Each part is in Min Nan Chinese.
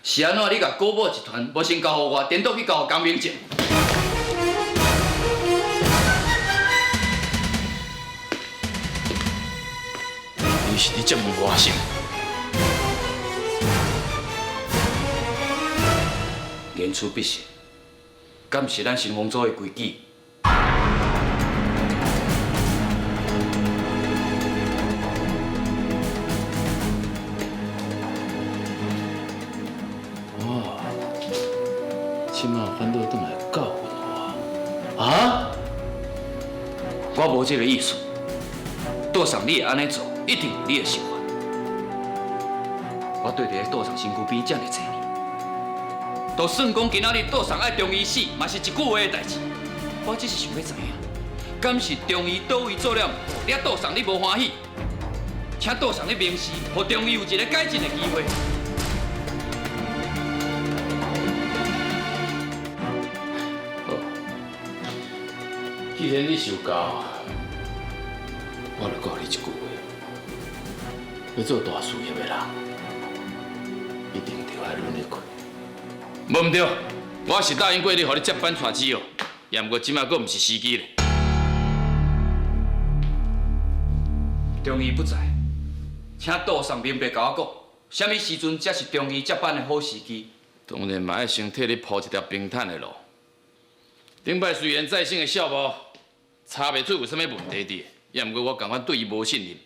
是按怎你共古堡集團無先交予我，顛倒去交予江明正？你是佇質問我是？言出必行，敢是咱新豐組的規矩？哦，這馬反倒轉來教訓我，啊？我無這个意思。杜桑，你會按呢做，一定有你的想法。我對佇咧杜桑身軀邊遮爾濟年，就算講今仔日杜桑愛中醫死，嘛是一句話的代誌。我只是想欲知影，敢是中醫佗位做了毋好，你杜桑你無歡喜，請杜桑你明示，予中醫有一个改進的機會。好，既然你受教，我就教你一句話：欲做大事業的人，一定著愛忍得開。無毋對，我是答應過你，予你接班帶子哦。也毋過這馬閣毋是時機咧。中醫不在，請杜桑明白共我講，啥物時陣才是中醫接班的好時機？當然嘛愛先替你鋪一條平坦的路。頂擺雖然再生的數目查袂出有啥物問題佇，也毋過我仝款對伊無信任。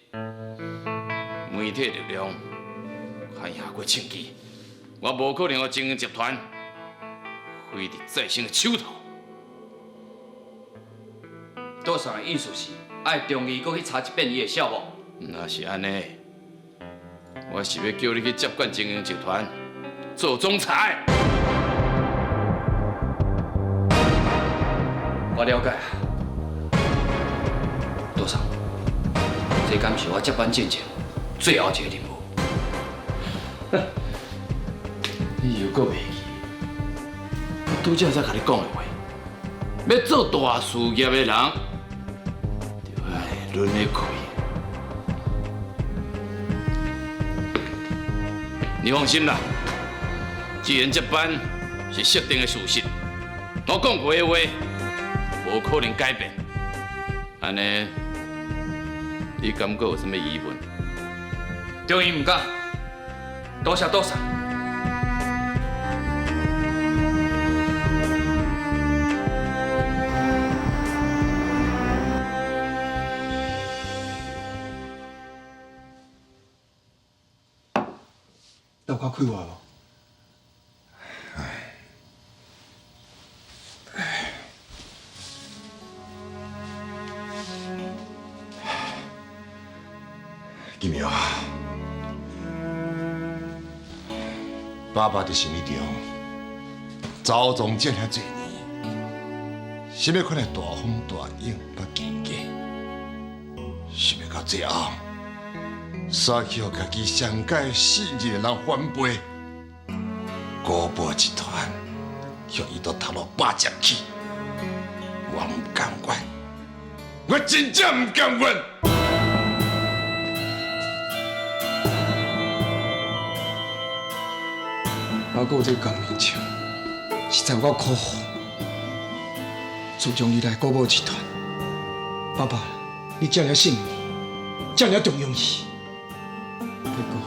媒體力量較贏過證據，我無可能予精英集團毀佇再生的手頭。杜桑的意思是愛中醫閣去查一遍伊的數目。若是按呢，我是欲叫你去接管精英集團，做總裁。我了解。杜桑，這敢是我接班進前最後一個任務？你又閣袂記？我拄才才共你講的話，欲做大事業的人，就愛忍得開。你放心啦，既然這班是設定的事實，我講過的話，無可能改變。按呢，你感覺有啥物疑問？中醫毋敢，多謝杜桑。有較快活無？金苗啊，爸爸佇生意中遭撞這爾濟年，啥物款的大風大浪捌經過，想袂到最後，煞去予家己上蓋信任的人反背，古堡集團予伊都頭路霸佔去，我毋甘願，我真正毋甘願。阿哥這江明清實在有夠可惡。自從伊來古堡集團，爸爸你這爾信任伊，這爾重用伊，結果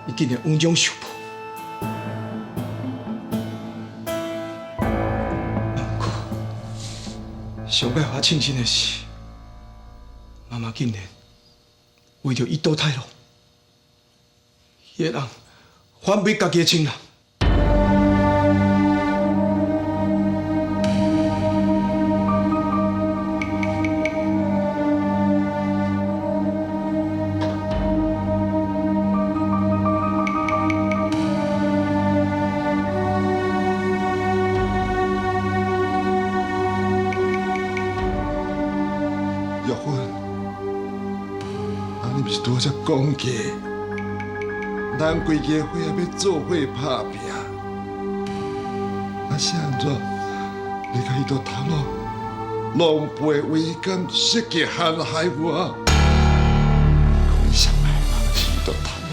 伊竟然枉將受報。不過，上蓋予我慶幸的是，媽媽竟然為著伊倒退路，彼个人反背家己的親人。玉芬，啊，你毋是拄才講過，咱規家伙仔欲做伙拍拚，啊，是按怎？你共彼道頭路狼狽為奸，設計陷害我。講你上愛的人是彼道頭路，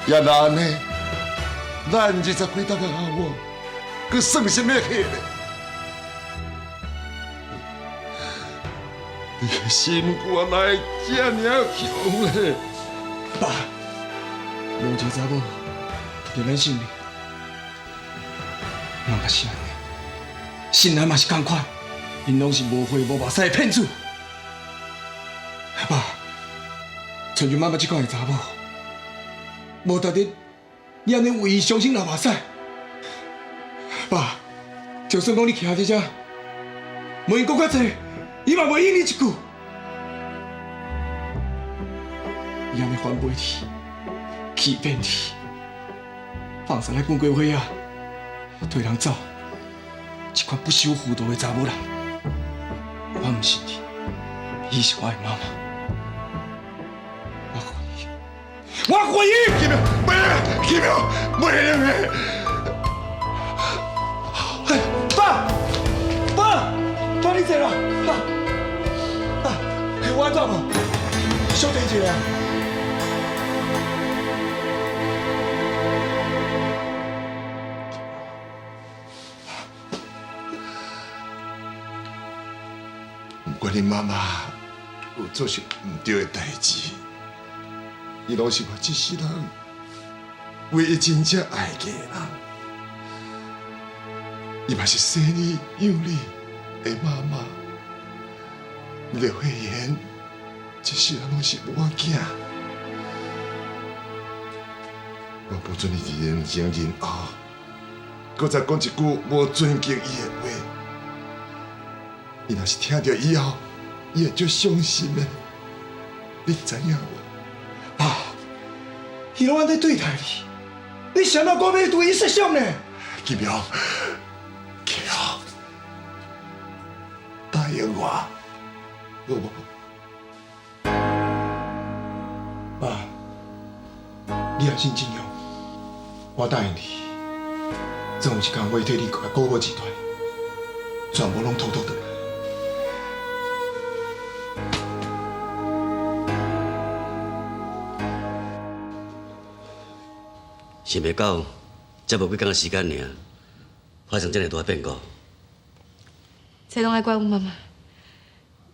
也若按呢，咱20几冬的阿某，阁算啥物戏咧？你的心肝内这尔强咧？爸，无一个查某伫咱性命，嘛嘛是按呢，信男嘛是仝款，𪜶攏是无血无目屎的骗子。爸，像像妈妈这款的查某，无值得你按呢为伊伤心流目屎。爸，就算讲你徛伫遮，问伊阁较济，伊嘛袂应你一句。伊按呢反背你，欺骗你，放肆来滚过火仔，推人走，这款不守妇道的查某人，我毋信你，伊是我的妈妈，我怀疑，我怀疑。金苗，袂，金苗，袂袂。爸，爸，爸，你坐啦，爸，爸，我按怎无？小等一下。不管你妈妈有做啥毋对的代志，伊拢是我这世人唯一真正爱过的人。伊嘛是生你养你的妈妈。刘慧妍，这世人拢是我囝，我不准你伫人前人后，阁再讲一句无尊敬伊的话。伊若是听著以后，伊会足伤心的，你知影无？爸，伊拢按呢对待你，你是按怎阁欲对伊设想呢？金苗，金苗，答应我，好无？爸，你若信真勇，我答应你，总有一天我会替你共古堡集团全部拢吐吐转来。想袂到，才无几工的时间尔，发生这尔大变故。这拢爱怪阮妈妈，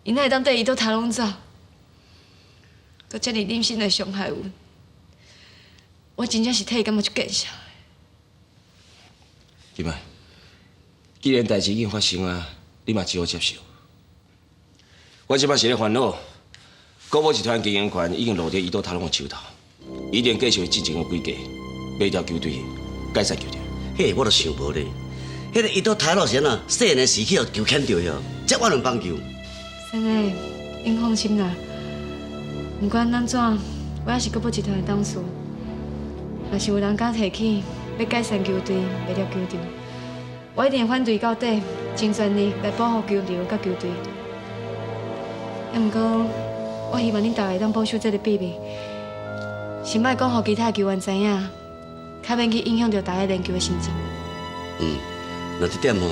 伊哪会当缀伊倒头拢走，阁这尔忍心来伤害阮，我真正是替伊感觉足见笑的。金麦，既然代志已经发生啊，你嘛只好接受。我这摆是咧烦恼，国宝集团经营权已经落伫伊倒头拢的手头，一定继续进前的规计，卖掉球队，解散球队。彼个我都想无咧，彼个伊倒头路是按怎？细汉的时去予球牵著哟，才挖两棒球。先生，恁放心啦，不管按怎，我也是国宝集团的董事。若是有人敢提起欲解散球队、卖掉球场，我一定会反对到底，尽全力来保护球场佮球队。也毋过，我希望恁大家会当保守这个秘密，先莫讲予其他球员知影，较免去影响著大家练球的心情。嗯，那这点吼，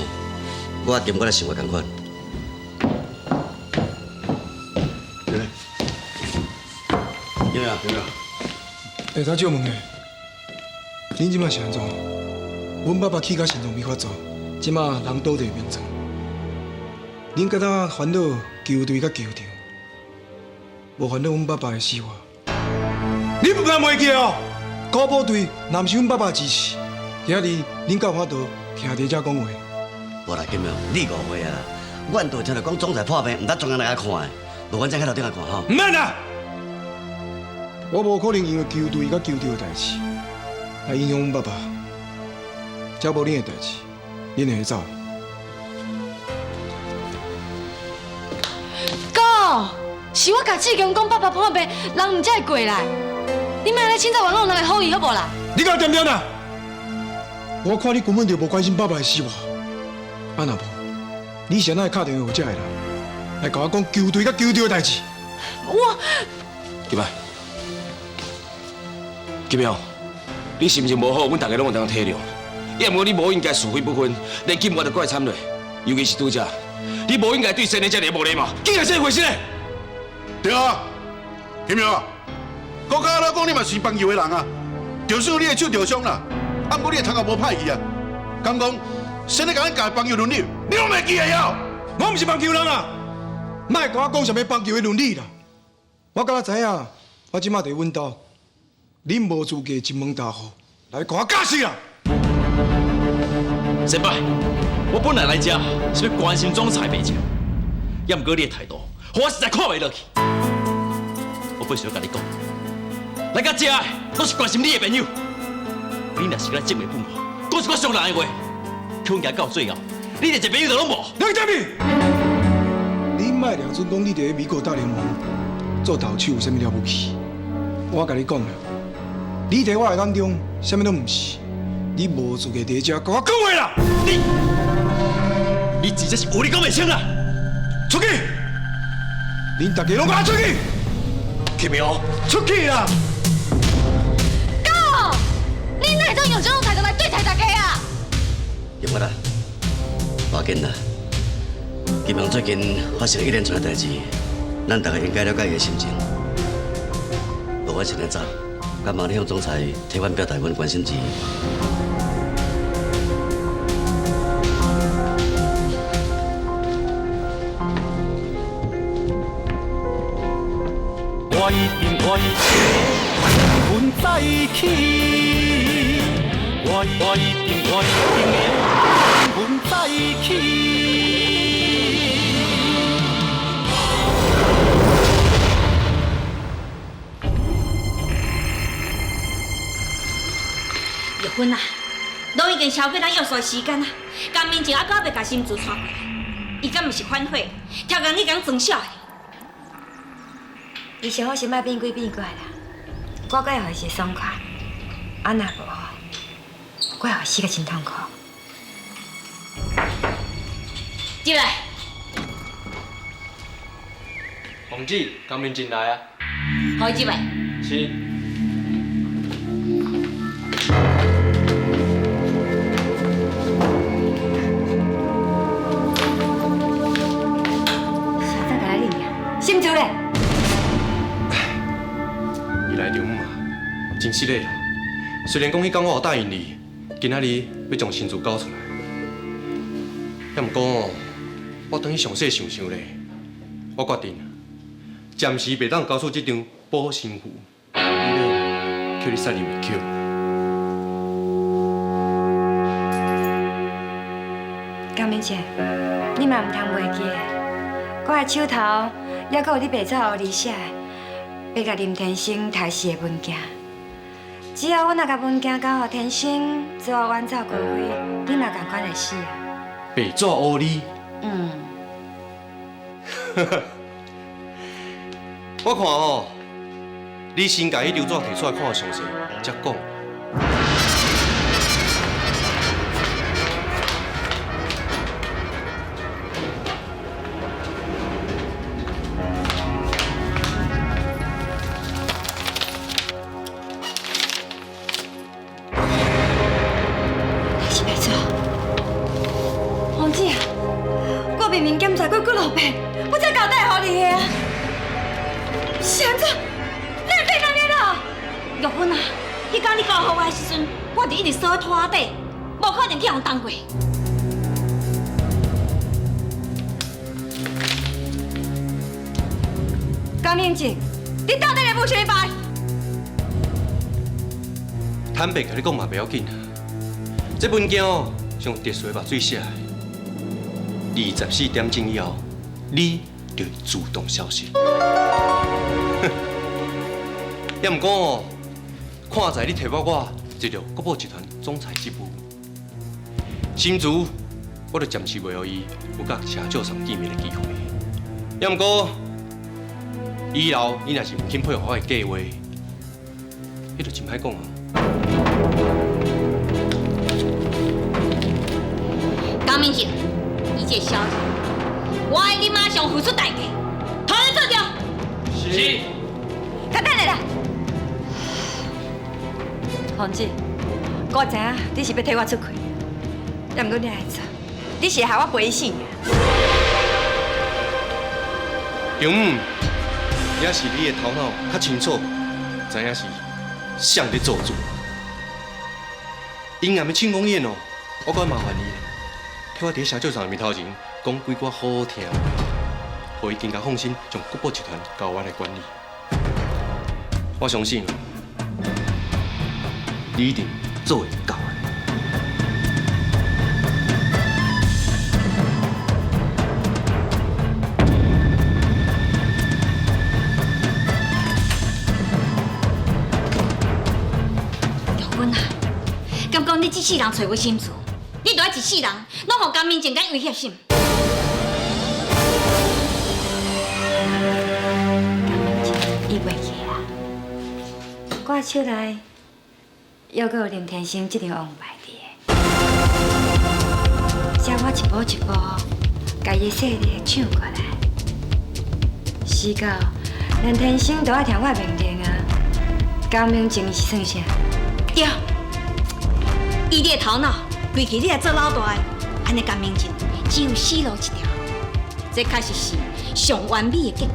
我跟我的想法仝款。对咧，对啊，对啊。会使借问下，恁这摆是按怎？阮爸爸气到心脏病发作，这摆人倒伫眠床。恁敢若烦恼球队佮球场，无烦恼阮爸爸的死活？你毋通袂记哦！国宝队若毋是阮爸爸支持，今仔日恁敢有法度徛伫遮讲话？无啦，金苗，你误会啊啦。阮就听著讲总裁破病，毋得专工来遐看的，无阮再去楼顶仔看吼。毋免啦，我无可能因为球队佮球场的代志来影响阮爸爸。这无恁的代志，恁会走。哥，是我共志强讲爸爸破病，人毋才会过来。你莫按呢凊彩玩弄人的好意，好无啦？你敢恬恬啦？我看你根本就无关心爸爸的死活。啊若无，你是按怎会敲电话予这个人，来共我讲球队佮球场的代志？我金麦，金苗，你心情无好，阮大家拢有当体谅。也毋过你无应该是非不分，连金我都怪参落，尤其是拄才，你无应该对先生这尔无礼貌，竟然这回事呢？对啊，金苗，国家老讲你嘛是棒球的人啊，就算你的手受伤啦，啊，毋过你的头壳无歹去啊。敢讲，先咧共咱教棒球伦理，你拢袂记得哦？我毋是棒球人啊，莫共我讲啥物棒球的伦理啦。我敢若知影，我这马伫阮兜，恁无资格一门大户来共我教死啦！先摆，我本来来这是欲关心总裁病情，也毋过你的态度，予我实在看袂落去。我本想共你讲，来到这的拢是关心你的朋友，你若是来证明本我，讲一寡伤人的话，恐惊到最后，你连一个朋友都拢无。梁建明，你莫掠准讲你伫美国大联盟做投手有啥物了不起？我共你讲啦，你伫我的眼中，啥物拢毋是，你无资格伫遮共我讲话啦！你真正是有理讲袂清啦！出去！恁大家拢共我出去！金明，出去啦！哥，你哪会当用这种态度来对待大家啊？金发啦，无要紧啦。金明最近发生一连串的代志，咱大家应该了解伊的心情。无阮先来走，敢望你向总裁替阮表达阮关心之意。我一定我一定魂再起，我一定我一定魂再起。玉芬啊，拢已经超过咱约束的时间啊！江明静犹阁犹未共心慈带过来，伊敢毋是反悔，超工你共装痟的？伊上好是莫变鬼变怪啦，我阁会予伊一个爽快，啊若无，我会予伊死甲真痛苦。进来。凤姐，江明进来啊。予伊进来。是。啥早来你啊？心慈咧？伊来丈母啊，真失礼啦。虽然讲彼工我有答应你，今仔日欲将心慈交出来，也毋过哦，我转去详细想想咧，我决定暂时袂当交出这张保身符，以免叫你杀入迷口。江明姐，你嘛毋通袂记得，我的手头犹阁有你白纸乌字写的，欲共林天生刣死的文件。只要阮若共文件交予天生，做远走高飞，你嘛仝款会死啊。白纸乌字。嗯。我看吼，你先共彼张纸提出来看详细，才讲。是白纸。王姐啊，我明明检查过几落遍，我才交代予你的啊。是按怎？你会变按呢啦？玉芬啊，彼工你交予我的时阵，我就一直锁在拖底，无可能去予动过。江明静，你到底咧舞啥物牌？坦白共你讲嘛袂要紧，这文件哦，是用特殊的墨水写的。24点钟以后，你就会自动消失。也毋过哦，看在你提拔我进入国宝集团总裁职务，心慈，我就暂时袂予伊有佮车少上见面的机会。也毋过，以后你若是毋肯配合我的计划，彼就真歹讲啊。江明静，伊这个小子，我爱你马上付出代价，统一做掉。是。较等下啦，凤姐，我知影你是欲替我出气，也毋过你爱做，你是会害我陪伊死。丈母，也是你的头脑较清楚，知影是谁伫做主。阴暗的庆功宴哦，我阁麻烦伊，替我伫社长上面头前讲几句好听话，予伊更加放心，将国宝集团交我来管理。我相信你一定做会到的。玉芬啊，敢讲你这世人揣无心事，你著爱一世人拢予江明静佮威胁心。江明静，伊袂去啊。我手内犹阁有林天生这张王牌伫个，只要我一步一步共伊的势力抢过来，时到林天生就爱听我命令啊。江明静是算啥？对，以你的头脑，规气你来做老大的，按呢江明静只有死路一条，这确实是上完美的结局。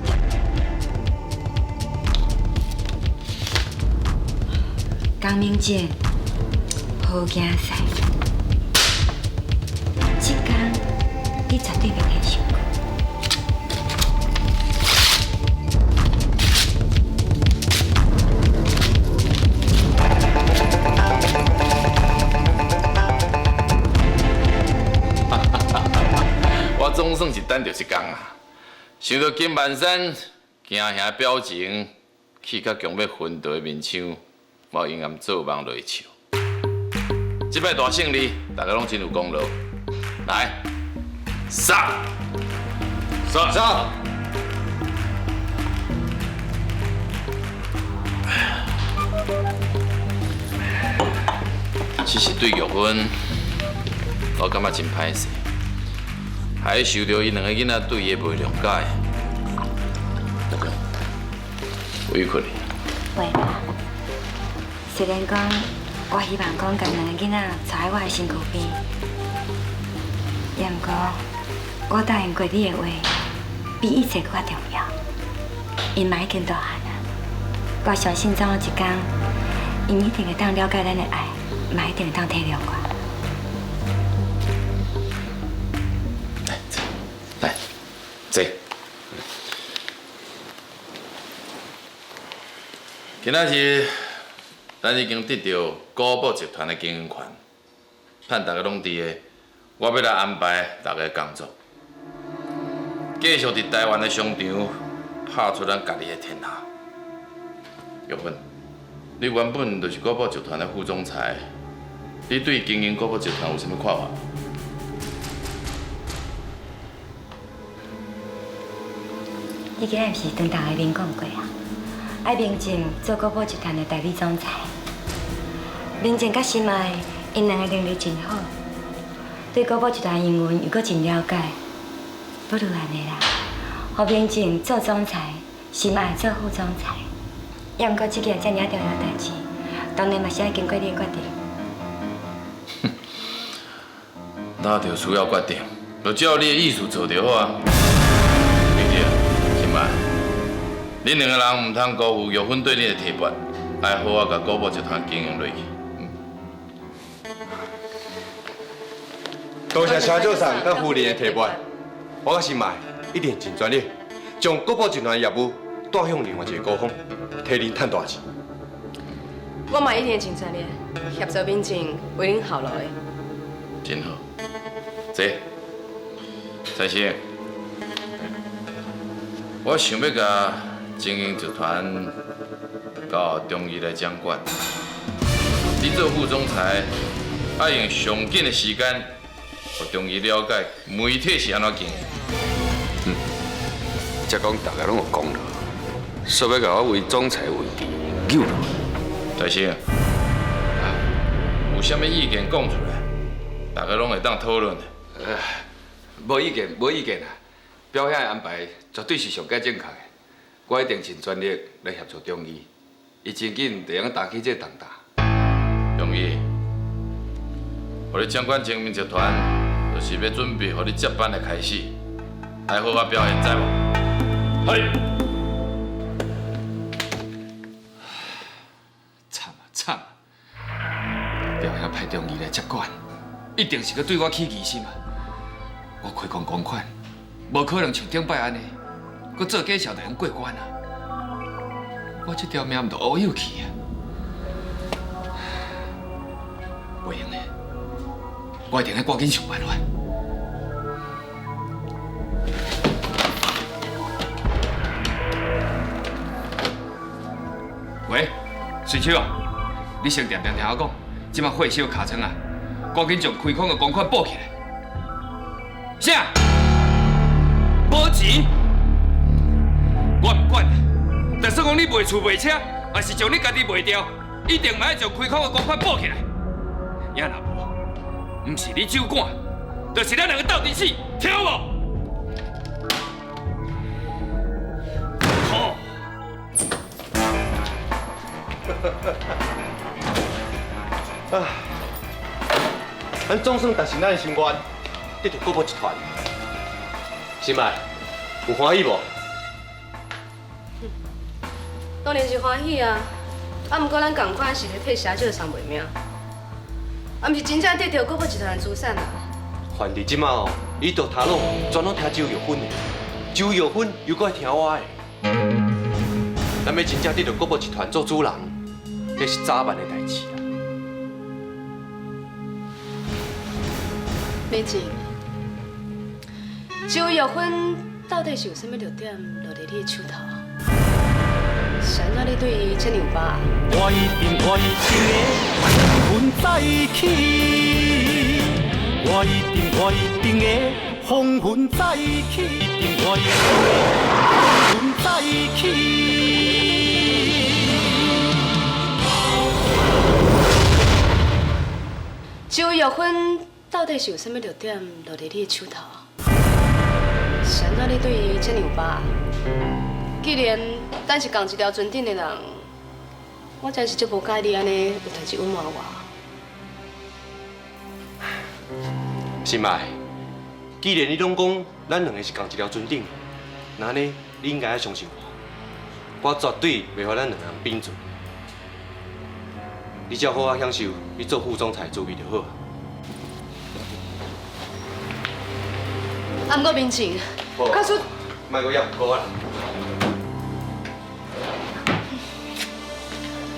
江明静，好囝婿，这工你绝对袂免受苦。我总算是等著这工啊！想到金万山惊吓表情，气甲强欲昏倒的面相，我永远做梦都会笑。这摆大胜利，大家拢真有功劳。来，杀！杀！杀！其实对玉芬，我感觉真歹势。还受著𪜶两个囡仔对伊的袂谅解，大哥，委屈你。袂啦，虽然讲我希望讲共两个囡仔娶喺我的身躯边，也毋过我答应过你的话，比一切阁较重要。𪜶嘛已经大汉啊，我相信总有一天，𪜶一定会当了解咱的爱，嘛一定会当体谅我。来，坐。今仔日，咱已经得到国宝集团的经营权，趁大家拢伫的，我欲来安排大家的工作，继续伫台湾的商场拍出咱家己的天下。玉芬，你原本就是国宝集团的副总裁，你对经营国宝集团有啥物看法？你今日毋是当大家面讲过啊？爱明静做国宝集团的代理总裁。明静佮心爱，𪜶两个能力真好，对国宝集团营运又阁真了解。不如按呢啦，予明静做总裁，心爱做副总裁。也毋过这件遮尔重要代志，当然嘛是爱经过你的决定。那就需要决定，就照你的意思做就好啊。明静，心爱，恁两个人毋通辜负玉芬对你的提拔，爱好好共国宝集团经营落去。多谢车长桑佮夫人的提拔，我佮心爱一定尽全力，将国宝集团的业务带向另外一个高峰，替恁趁大钱。我嘛一定尽全力协助敏静为恁效劳的。真好，坐，蔡生，我想欲共精英集团交予中义来掌管。你做副总裁，爱用上紧的时间，予中义了解媒体是按怎经营。才讲大家拢有功劳，煞欲共我为总裁位置扭落。大生，有啥物意见讲出来，大家拢会当讨论的。无意见，无意见啦。表兄的安排绝对是上佳正确的，我一定尽全力来协助中义，伊真紧就会用担起这个重担。中义，予你掌管精明集团，就是欲准备予你接班的开始，爱好好表现，知无？系。惨啊惨啊！表兄派中医来接管，一定是阁对我起疑心啊！我亏空公款，无可能像顶摆按呢，阁做假账就用过关啊！我这条命毋就乌有去啊！袂用的，我一定爱赶紧想办法。喂，水手啊，你先定定听我讲，这摆火烧尻川啊，赶紧将亏空的公款补起来。啥？无钱？我毋管，就算讲你卖厝卖车，抑是将你家己卖掉，一定嘛爱将亏空的公款补起来。也若无，毋是你酒馆，就是咱两个斗阵死，听有无？好。啊！咱总算达成咱的心愿，得到国宝集团。新麦，有欢喜无？当然是欢喜啊！啊，毋过咱仝款是咧替社少送卖命，啊，毋是真正得著国宝集团的资产啊。反正这马哦，伊到头路全拢听周玉芬的，周玉芬又阁爱听我的。咱欲真正得著国宝集团做主人，那是早晚的代志啊。美静，周玉芬到底是有啥物弱点落伫你的手头？是按怎你对伊这么有把握？我一定我一定会风云再起，我一定我一定会风云再起，一定我一定会风云再起。周玉芬到底是有啥物弱点落伫你的手头？是按怎你对伊这么有把握？既然咱是仝一条船顶的人，我真是足无佮意你按呢有代志隐瞒我。新麦，既然你拢讲咱两个是仝一条船顶，那按呢你应该爱相信我，我绝对袂予咱两个人变做。你只要好好享受你做副总裁的滋味就好。啊，毋过明静，假使莫阁犹过啦。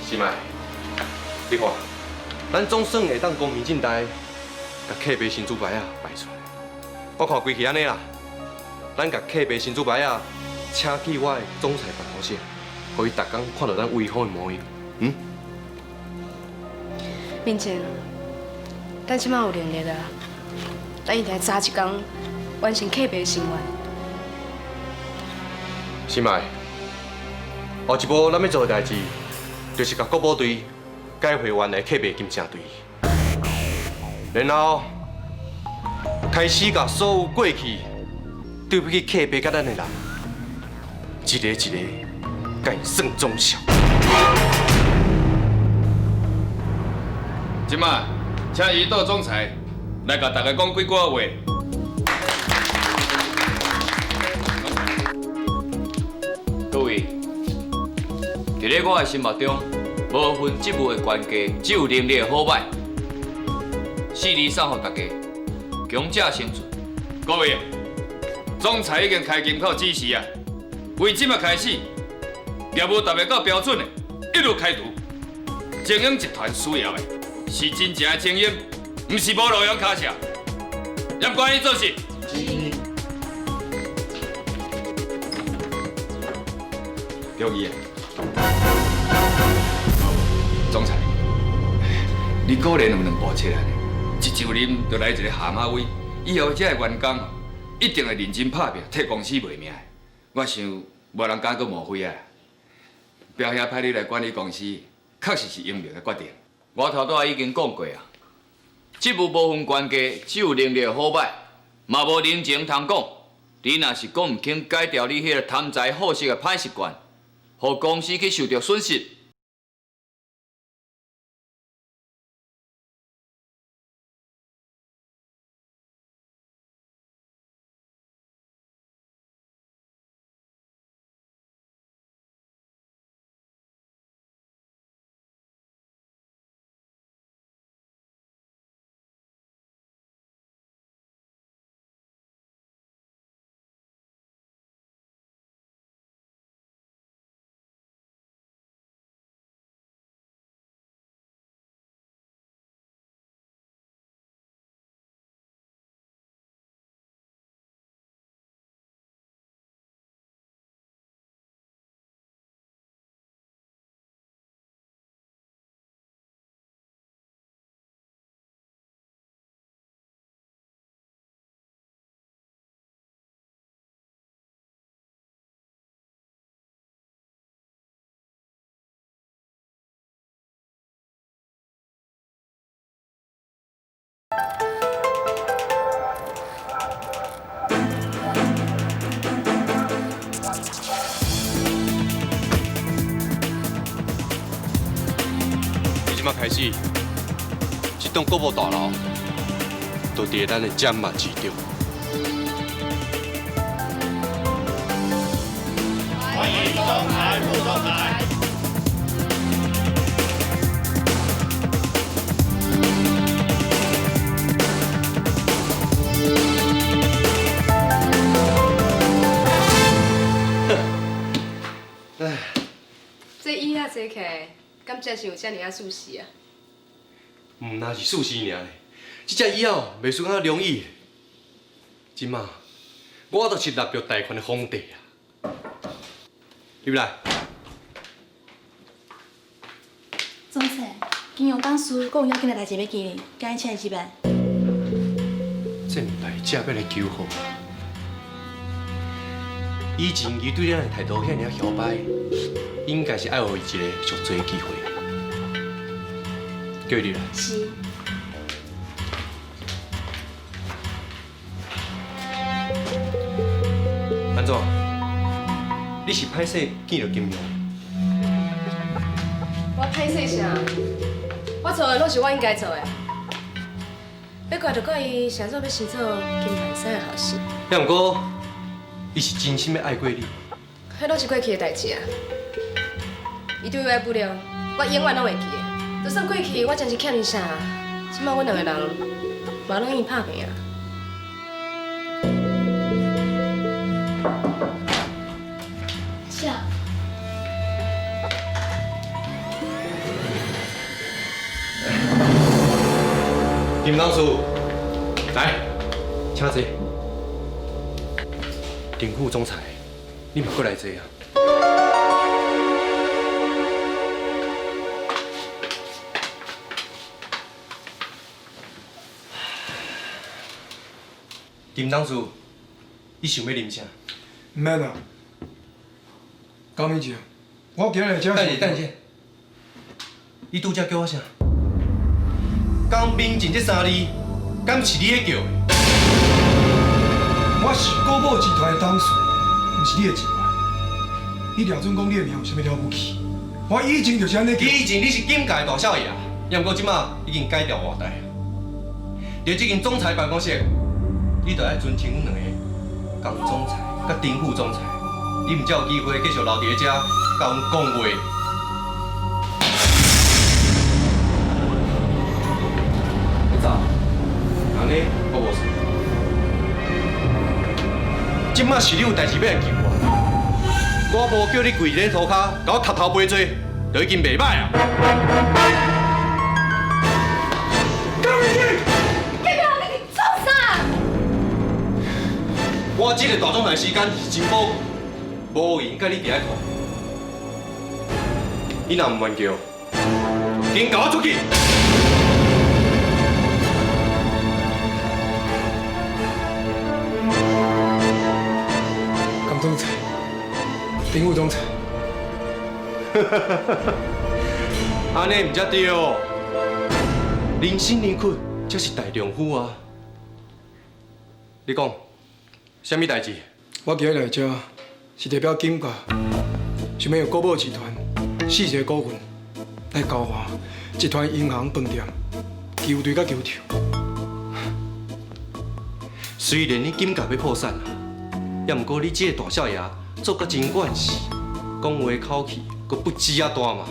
新麦，你看，咱总算会当光明正大，共客卖神主牌仔摆出来。我看规气按呢啦，咱共客卖神主牌仔请去我的总裁办公室，予伊逐工看著咱威风的模样。嗯？明静，咱这马有能力啊，咱一定早一工完成客卖的心愿。新麦，后一步咱欲做的代志，就是共国宝队改回原来客卖金城队，然后开始共所有过去对不起客卖佮咱的人，一个一个共𪜶算总账。这马，请伊道总裁来共大家讲几句话。各位，伫咧我的心目中，无分职务的关系，只有能力的好歹。四字送予大家，强者生存。各位，总裁已经开金口指示啊，为这马开始，业务达袂到标准的，一律开除。精英集团需要的是真正的精英，毋是无路用跤车。严管理做事。中医，总裁，你果然有两步册啊！一上任就来一个下马威，以后这个员工一定会认真拍拼，替公司卖命的。我想无人敢阁冒费啊！表兄派你来管理公司，确实是英明的决定。我头拄仔已经讲过啊，职务无分悬低，只有能力好歹，嘛无人情通讲。你若是阁毋肯改掉你彼个贪财好色的歹习惯，予公司去受著损失。这马开始，这栋国贸大楼就伫咱的掌握之中。欢迎总裁、副总裁。这椅仔坐起来，敢真是有遮尔仔舒适啊？毋但是舒适尔咧，这只椅仔哦，袂输敢龙椅。这马，我就是纳入大权的皇帝啊！入来。总裁，金融董事阁有要紧的代志欲见你，今日请伊吃饭。这毋来遮欲来求好。以前伊对咱的态度遐尔仔摇摆，应该是爱予伊一个赎罪的机会。叫伊入来。是。按怎？你是歹势见著金融？我歹势啥？我做的拢是我应该做的。欲怪就怪伊啥做欲先做金万山的后事。也毋过，伊是真心欲爱过你。彼拢是过去的代志啊。伊对我的不良，我永远拢会记得。就算过去我真是欠伊啥，这摆阮两个人嘛拢已经拍平啊。是啊。金董事，来，请坐。丁副总裁，你嘛过来坐啊。丁董事，你想欲啉啥？毋免啦，江明静，我今日来遮。等下，等下，你拄才叫我啥？江明静这三字，敢是你咧叫的？我是国宝集团的董事，毋是你的职员。你掠准讲你的名有啥物了不起？我以前就是按呢叫。以前你是金界的大少爷，也毋过这马已经改朝换代。伫这间总裁办公室，你就爱尊称阮两个江总裁佮丁副总裁，你毋才有机会继续留伫咧遮，佮阮讲话。你走，按呢我无事。这马是你有代志欲来求我，我无叫你跪咧涂跤，共我磕头赔罪，就已经袂歹啊。江明静，金荣，你伫创啥？我这个大总裁时间是真宝贵，无闲佮你伫遐看。你若毋愿叫，紧共我出去！江总裁，丁副总裁，按呢毋才对，人心灵屈才是大丈夫啊！你讲，啥物代志？我今日来遮是代表金家，想欲用国宝集团四成股份来交换集团银行、饭店、球队佮球场。虽然你金家欲破产啊，也毋过你这个大少爷做甲真惯势，讲话口气阁不止仔大嘛。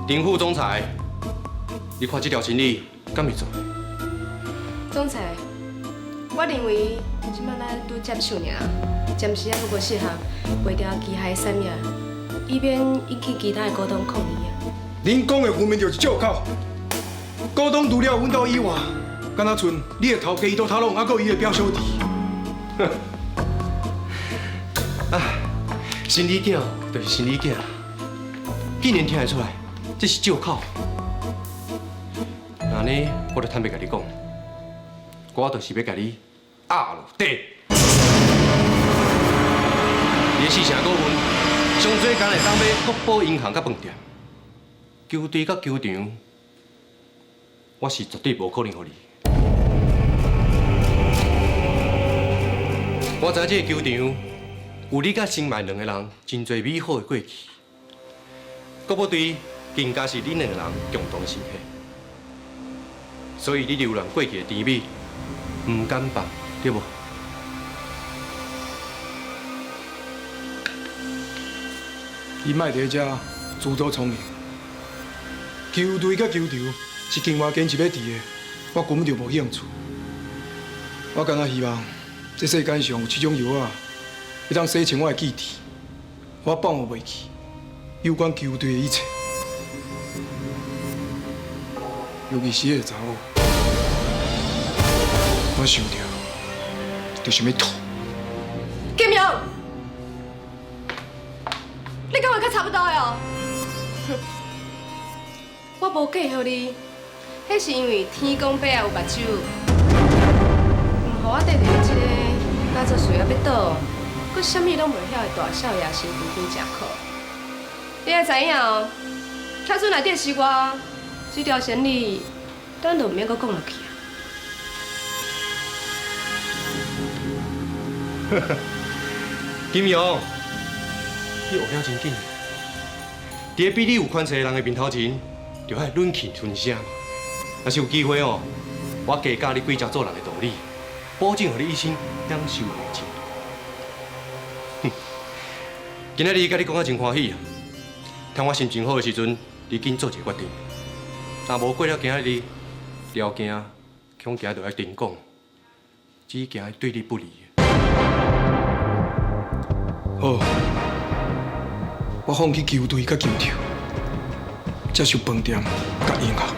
丁副总裁，你看这条生意敢会做？总裁，我认为这摆咱拄接手尔，暂时还阁无适合卖掉旗下的产业，以免引起其他的股东抗议啊。恁讲的分明就是借口。股东除了阮兜以外，敢若賰你的头家伊都头拢，犹阁有伊的表小弟。啊，生理囝就是生理囝，竟然听会出来，这是借口。那呢，我就坦白共你讲，我就是欲共你压落底。你的四成股份，上济敢会当买国宝银行佮饭店，球队佮球场，我是绝对无可能予你。我知这个球场有你佮新迈两个人真济美好的过去。国宝队更加是恁两个人共同的心血。所以你留恋过去的甜美，毋敢放，对无？你莫伫遮自作聪明，球队佮球场是金华坚持欲伫的，我根本就无兴趣。我干焦希望这世间上有这种药仔，会当洗清我的记忆，我放予袂去有关球队的一切，尤其是彼个查某，我想著就想欲吐。金勇，你讲话较差不多的哦。哼，我无嫁予你，彼是因为天公伯仔有目睭，毋予我缀著你这个甲做事仔欲倒，阁啥物拢袂晓的大少爷身躯边食苦。你爱知影哦，假使内底是我，这条先理，咱就毋免阁讲落去啊。金勇，你学了真紧，伫咧比你有权势的人的面头前，就爱忍气吞声嘛。若是有机会哦，我加教你几招做人的道理，保证予你一生享受袂尽。哼，今仔日佮你讲啊真欢喜啊！趁我心情好的时阵，你紧做一个决定。若无过了今仔日，了惊恐惊就爱停讲，只惊对你不利。好，我放弃球队佮球场，接受饭店佮银行。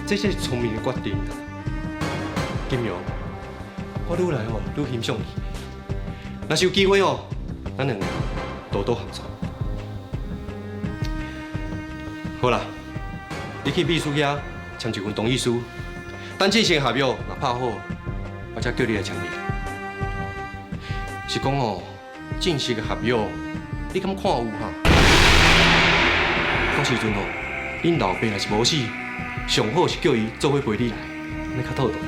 这是聪明的决定。金勇，我愈来哦愈欣赏你。若是有机会哦，咱两个多多合作。好啦，你去秘书遐签一份同意书，等正式合约若拍好，我才叫你来签字。是讲哦，正式的合约，你敢看有哈？到时阵哦，恁老爸若是无死，上好是叫伊做伙陪你来，按呢较妥当。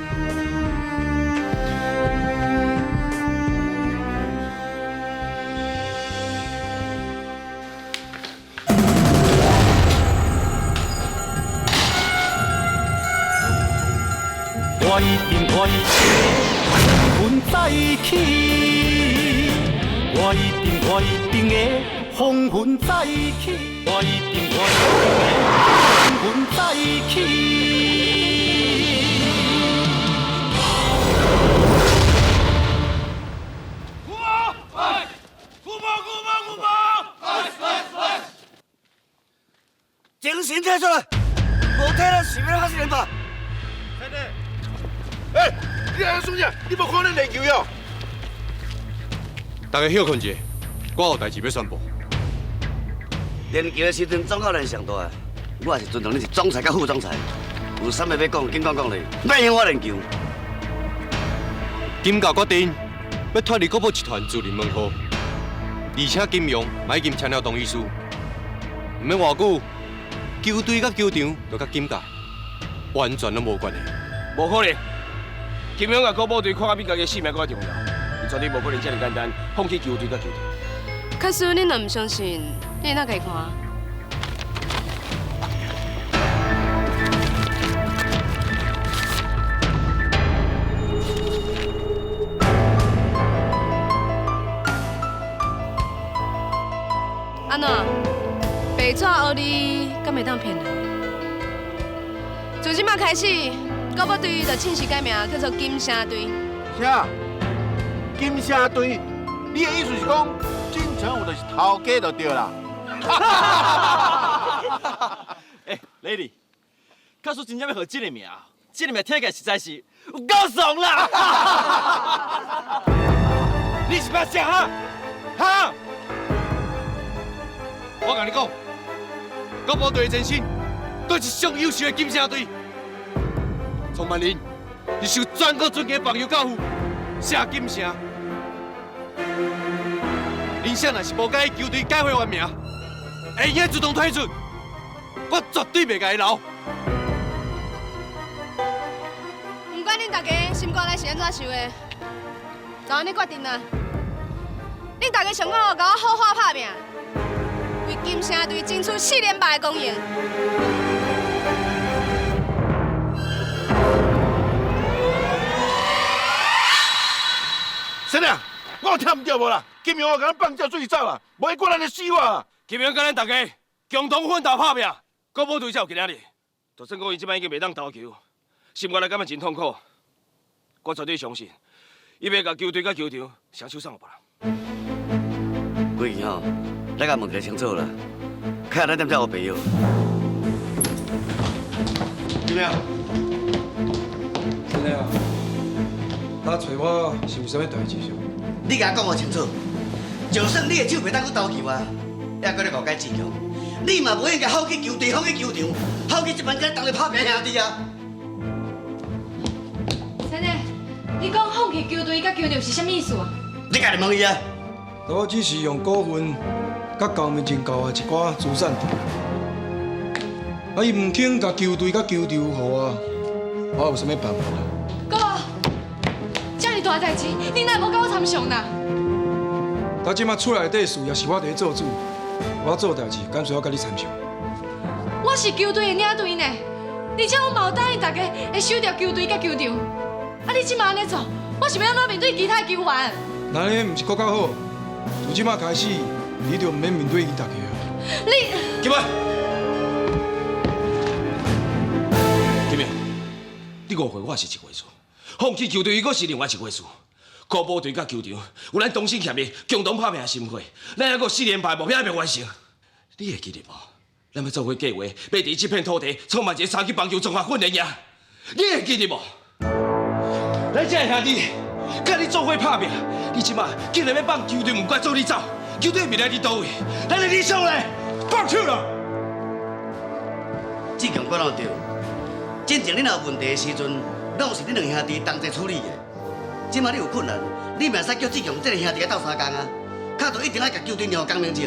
我一定会风云再起，我一定我一定会风云再起，我一定我一定会风云再起。精神退出来，无退了是欲发生吧？哎，你来创啥？你无看咱练球哟？大家歇睏一下，我有代志欲宣布。练球的时阵，总教练上大，我也是尊重你是总裁佮副总裁，有啥物欲讲，紧讲讲咧，免影我练球。金家决定欲脱离国宝集团自立门户，而且金融嘛已经签了同意书，毋免偌久，球队佮球场就佮金家完全拢无关系。无可能，金勇共国宝队看甲比家己性命阁较重要，伊绝对无可能遮尔简单放弃球队佮球场。假使恁若毋相信，你会当家看。按怎？白纸黑字，敢会当骗人？从这摆开始，国宝队就正式改名叫做金城队。啥？金城队？你的意思是讲，金城武就是头家就对啦？欸，Lady，假使真正欲号这个名，这个名听起来实在是有够爽啦！你是欲啥哈？哈？我共你讲，国宝队的前身，都是上优秀的金城队。创办人是受全国尊敬的棒球教父谢金城。林谁若是无佮意球队改回原名，会用自动退出，我绝对袂共伊留。不管恁大家心肝内是按怎想的，就按呢决定啦。恁恁大家上讲哦，共我好好拍拼，为金城队争取四连败的光荣。先生，我有听毋对无啦？金阳共咱放鸟水走啦，无伊管咱的死活。金阳佮咱大家共同奋斗拍拼，国宝队才有今仔日。就算讲伊这摆已经袂当投球，心肝内感觉真痛苦。我绝对相信，伊袂共球队佮球场双手送予别人。规气吼，咱共问一个清楚啦，看咱踮遮乌白药。金阳，真的啊？来找我是有啥物代志是？你共我讲予清楚，就算你的手袂当去投球啊，也阁咧误解志强，你嘛无应该放弃球队，放弃球场，放弃这班甲咱同齐拍拼的兄弟啊！真的，你讲放弃球队佮球场是啥物意思啊？你家己问伊啊。我只是用股份佮高明正交换一寡资产，啊，伊毋肯共球队佮球场予我，我有啥物办法啊？哥，遮尔大代志，你哪会无共我参详啦？到这马厝内底事也是我伫咧做主，我做代志，敢需要佮你参详？我是球队的领队呢，而且我嘛有答应大家会守著球队佮球场。啊，你这马按呢做，我是欲按怎面对其他球员？那呢，毋是阁较好？从这马开始，你就毋免面对𪜶大家啊。你金文，金明，你误会我是一回事，放弃球队伊阁是另外一回事。国宝队佮球场有咱同心协力、共同拍拼的心血，咱还阁四连败目标还袂完成。你会记得无？咱欲做伙计划，欲伫这片土地创办一个三级棒球综合训练营，你会记得无？咱这个兄弟，佮你做伙拍拼，你这马竟然欲放球队，毋管做你走，球队未来伫佗位？咱的理想咧，放手啦！志强讲得对，进前你若有问题的时阵，拢是恁两兄弟同齐处理的。这马你有困难，你嘛会使叫志强这个兄弟来斗相共啊，卡就一定爱共球队让江明正。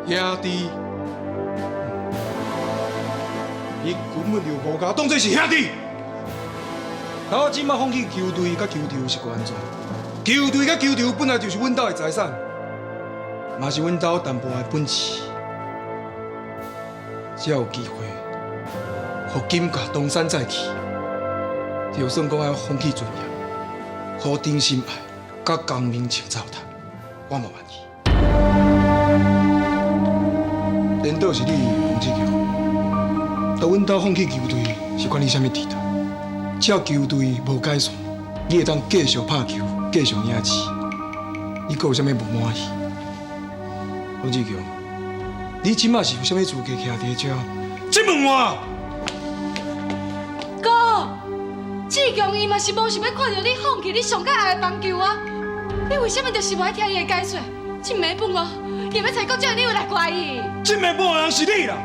兄弟，你根本就无共我当做是兄弟。那我这马放弃球队佮球场是安怎？球队佮球场本来就是阮兜的财产，嘛是阮兜淡薄的本钱。只要有机会，予金家东山再起，就算讲爱放弃尊严，予丁心爱佮江明清糟蹋，我嘛愿意。颠倒是你王志强，当阮兜放弃球队是管你啥物地位？只要球队无解散，你会当继续拍球，继续领钱，你阁有啥物无满意？王志强，你这马是有啥物资格徛伫遮质问我？哥，志强伊嘛是无想欲看著你放弃你上佮爱的棒球啊！你为啥物就是无爱听伊的解说？这暝本哦，伊欲揣国奖，你有来怪伊？这暝本的人是你啦！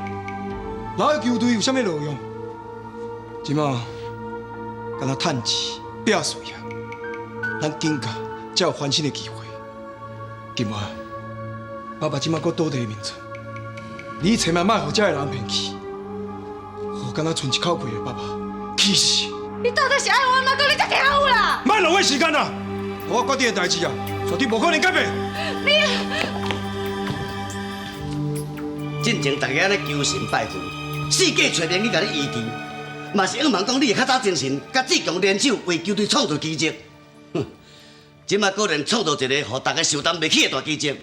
留在球队有啥物路用？这马敢若趁钱拼事业，咱金家才有翻身的机会。金华，爸爸这马阁倒伫面前，你千万莫予这个人骗去，予敢若剩一口气的爸爸气死！你到底是爱我按怎讲，你才听有啦？莫浪费时间啦！我决定的代志啊，绝对无可能改变。你进前大家按呢求神拜佛，四界揣灵去共你医治，嘛是向望讲你会较早精神，佮志强联手为球队创造奇迹。哼，这马果然创造一个予大家受担袂起的大奇迹。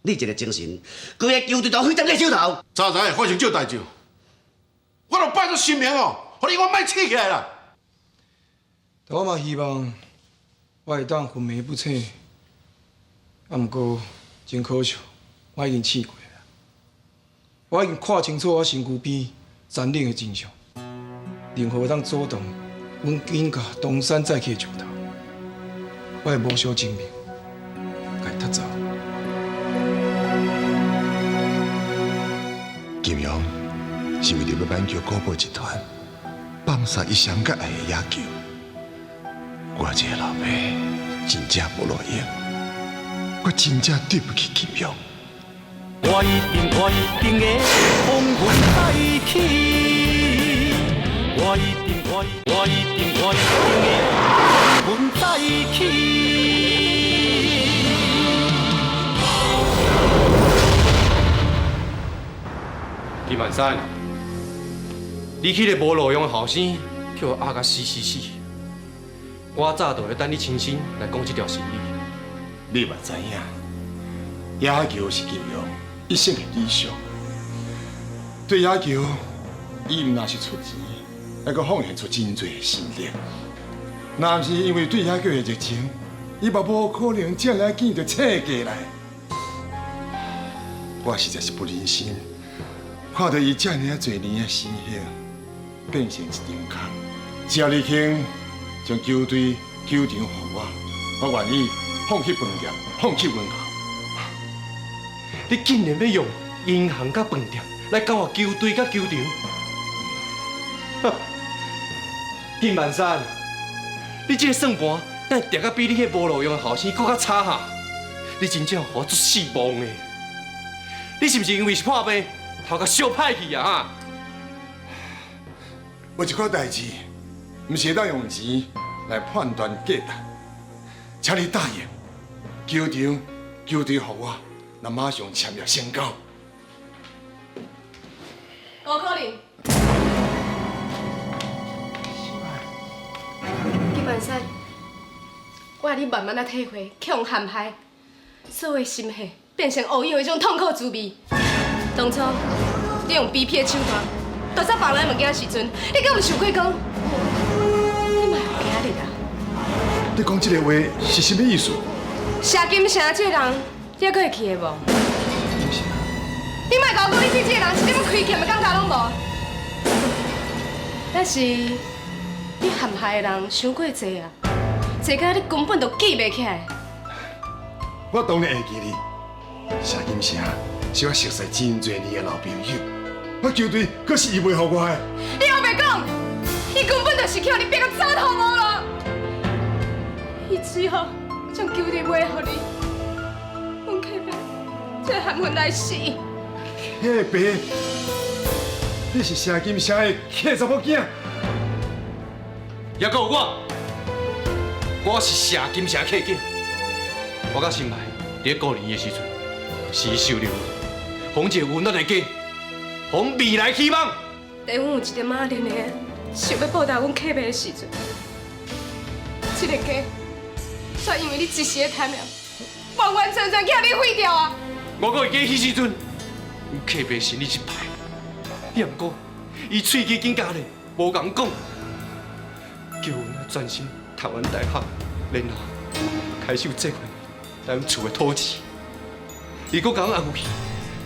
你一个精神，规个球队都毁在你手头。早知会发生这代志，我就拜托神明哦，予你我莫气起来啦。但我嘛希望我会当昏迷不醒，啊，毋过真可惜，我已经试过啦。我已经看清楚我身躯边残忍的真相，任何会当阻挡阮金家东山再起的石头，我会无惜性命，共伊踢走。金阳是为著欲挽救国宝集团，放杀伊上佮爱的野球。我这个老爸真正无路用，我真正对不起金阳。我一定我一定会风云再起，我一定我我一定我一定会风云再起。金万山，你彼个无路用的后生，叫我压甲死死死。我早就咧等你亲身来讲这条生意。你嘛知影，野球是金庸一生的理想。对野球，伊毋但是出钱，还阁奉献出真济心力。若毋是因为对野球的热情，伊嘛无可能这尔紧就醒过来。我实在是不忍心，看到伊这尔济年的心血变成一场空。只要你肯将球队、球场予我，我愿意放弃饭店，放弃银行。你竟然欲用银行佮饭店来交换球队佮球场？金万山，你这个算盘，哪会定甲比你彼无路用的后生阁较差哈？你真正予我足失望的。你是毋是因为是破病，头壳烧歹去啊？哈！有一款代志，毋是会当用钱来判断价值，请你答应，球场、球队予我，咱马上签约成交。无可能。金万山，我爱你慢慢仔体会，去予陷害，所有心血变成乌有的彼种痛苦滋味。当初你用卑鄙的手段夺走别人的物件时阵，你敢有想过讲，你嘛会有今日啊？你讲这个话是啥物意思？谢金城这个人，你还阁会记得无？你莫共我讲，你对这个人一点亏欠的感觉拢无。但是你陷害的人伤过济啊，济到你根本就记袂起来。我当然会记得，谢金城是我熟似真济年的老朋友，我球队阁是伊卖予我的。你后白讲，伊根本就是去予你逼到走投无路。伊只好将球队卖予你，阮客爸才含恨来死。客爸，你是谢金城的契查某囝？也阁有我，我是谢金城契囝。我佮新来伫咧过年的时阵，是伊收留我，予阮一个温暖的家，予阮未来希望。伫阮有一点仔怜的，想欲报答阮客爸的时阵，这个家却因为你一时的贪念，完完全全予你毁掉啊！我阁会记彼时阵，阮客爸心理真歹，也毋过伊喙齿紧咬咧，无共讲，叫阮专心读完大学，然后开始有这块来阮厝的土地。伊阁共阮压去，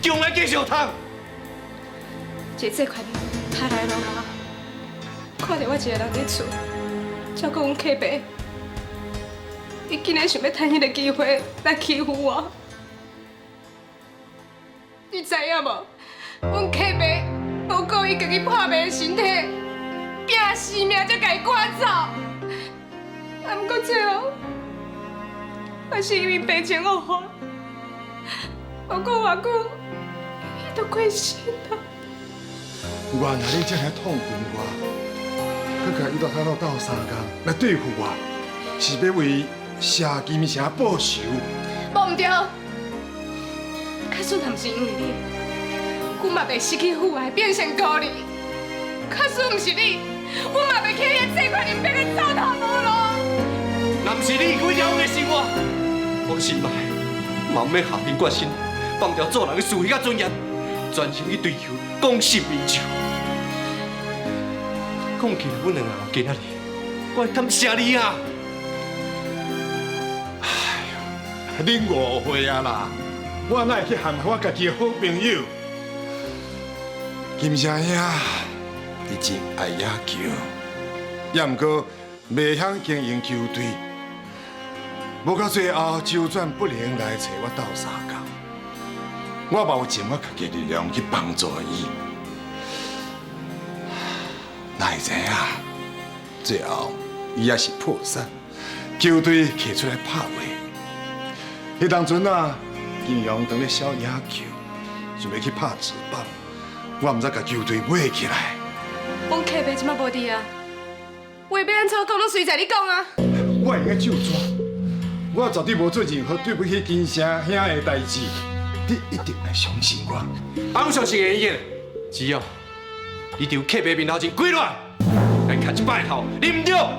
叫阮继续读。这这款他来罗马，看著我一个人伫厝照顾阮客爸，伊竟然想欲趁彼个机会来欺负我。你知影无？阮客爸无顾伊家己破病的身体，拼死命才共伊赶走。啊，毋过最后，还是因为病情恶化，无过偌久，伊就过身了。原来你这尔痛恨我，阁共伊大头斗相共来对付我，是欲为谢金城报仇？无毋对，确实若毋是因为你，阮嘛袂失去父爱，变成孤儿。确实毋是你，阮嘛袂去予这款人变得走投无路。若毋是你毁掉阮的生活，我心内嘛毋免下定决心，放掉做人的事业佮尊严，专心去追求讲信名就。讲起来，阮两个今仔日，我感谢你啊！恁误会啊啦！我哪会去陷害我家己的好朋友？金城兄，伊真爱野球，也毋过袂晓经营球队，无到最后周转不灵来揣我斗相共，我嘛有尽我家己的力量去帮助伊。哪会知影，最后伊也是破产，球队提出来拍卖。彼当阵啊，金阳当咧痟野球，想欲去拍职棒，我毋知共球队买起来。阮客爸这马无伫啊，话欲按怎讲，拢随在你讲啊。我会用得咒纸，我绝对无做任何对不起金城兄的代志，你一定会相信我。啊，阮相信会用的，只要你伫客户面头前跪落来，来磕一摆头，你毋对。啊？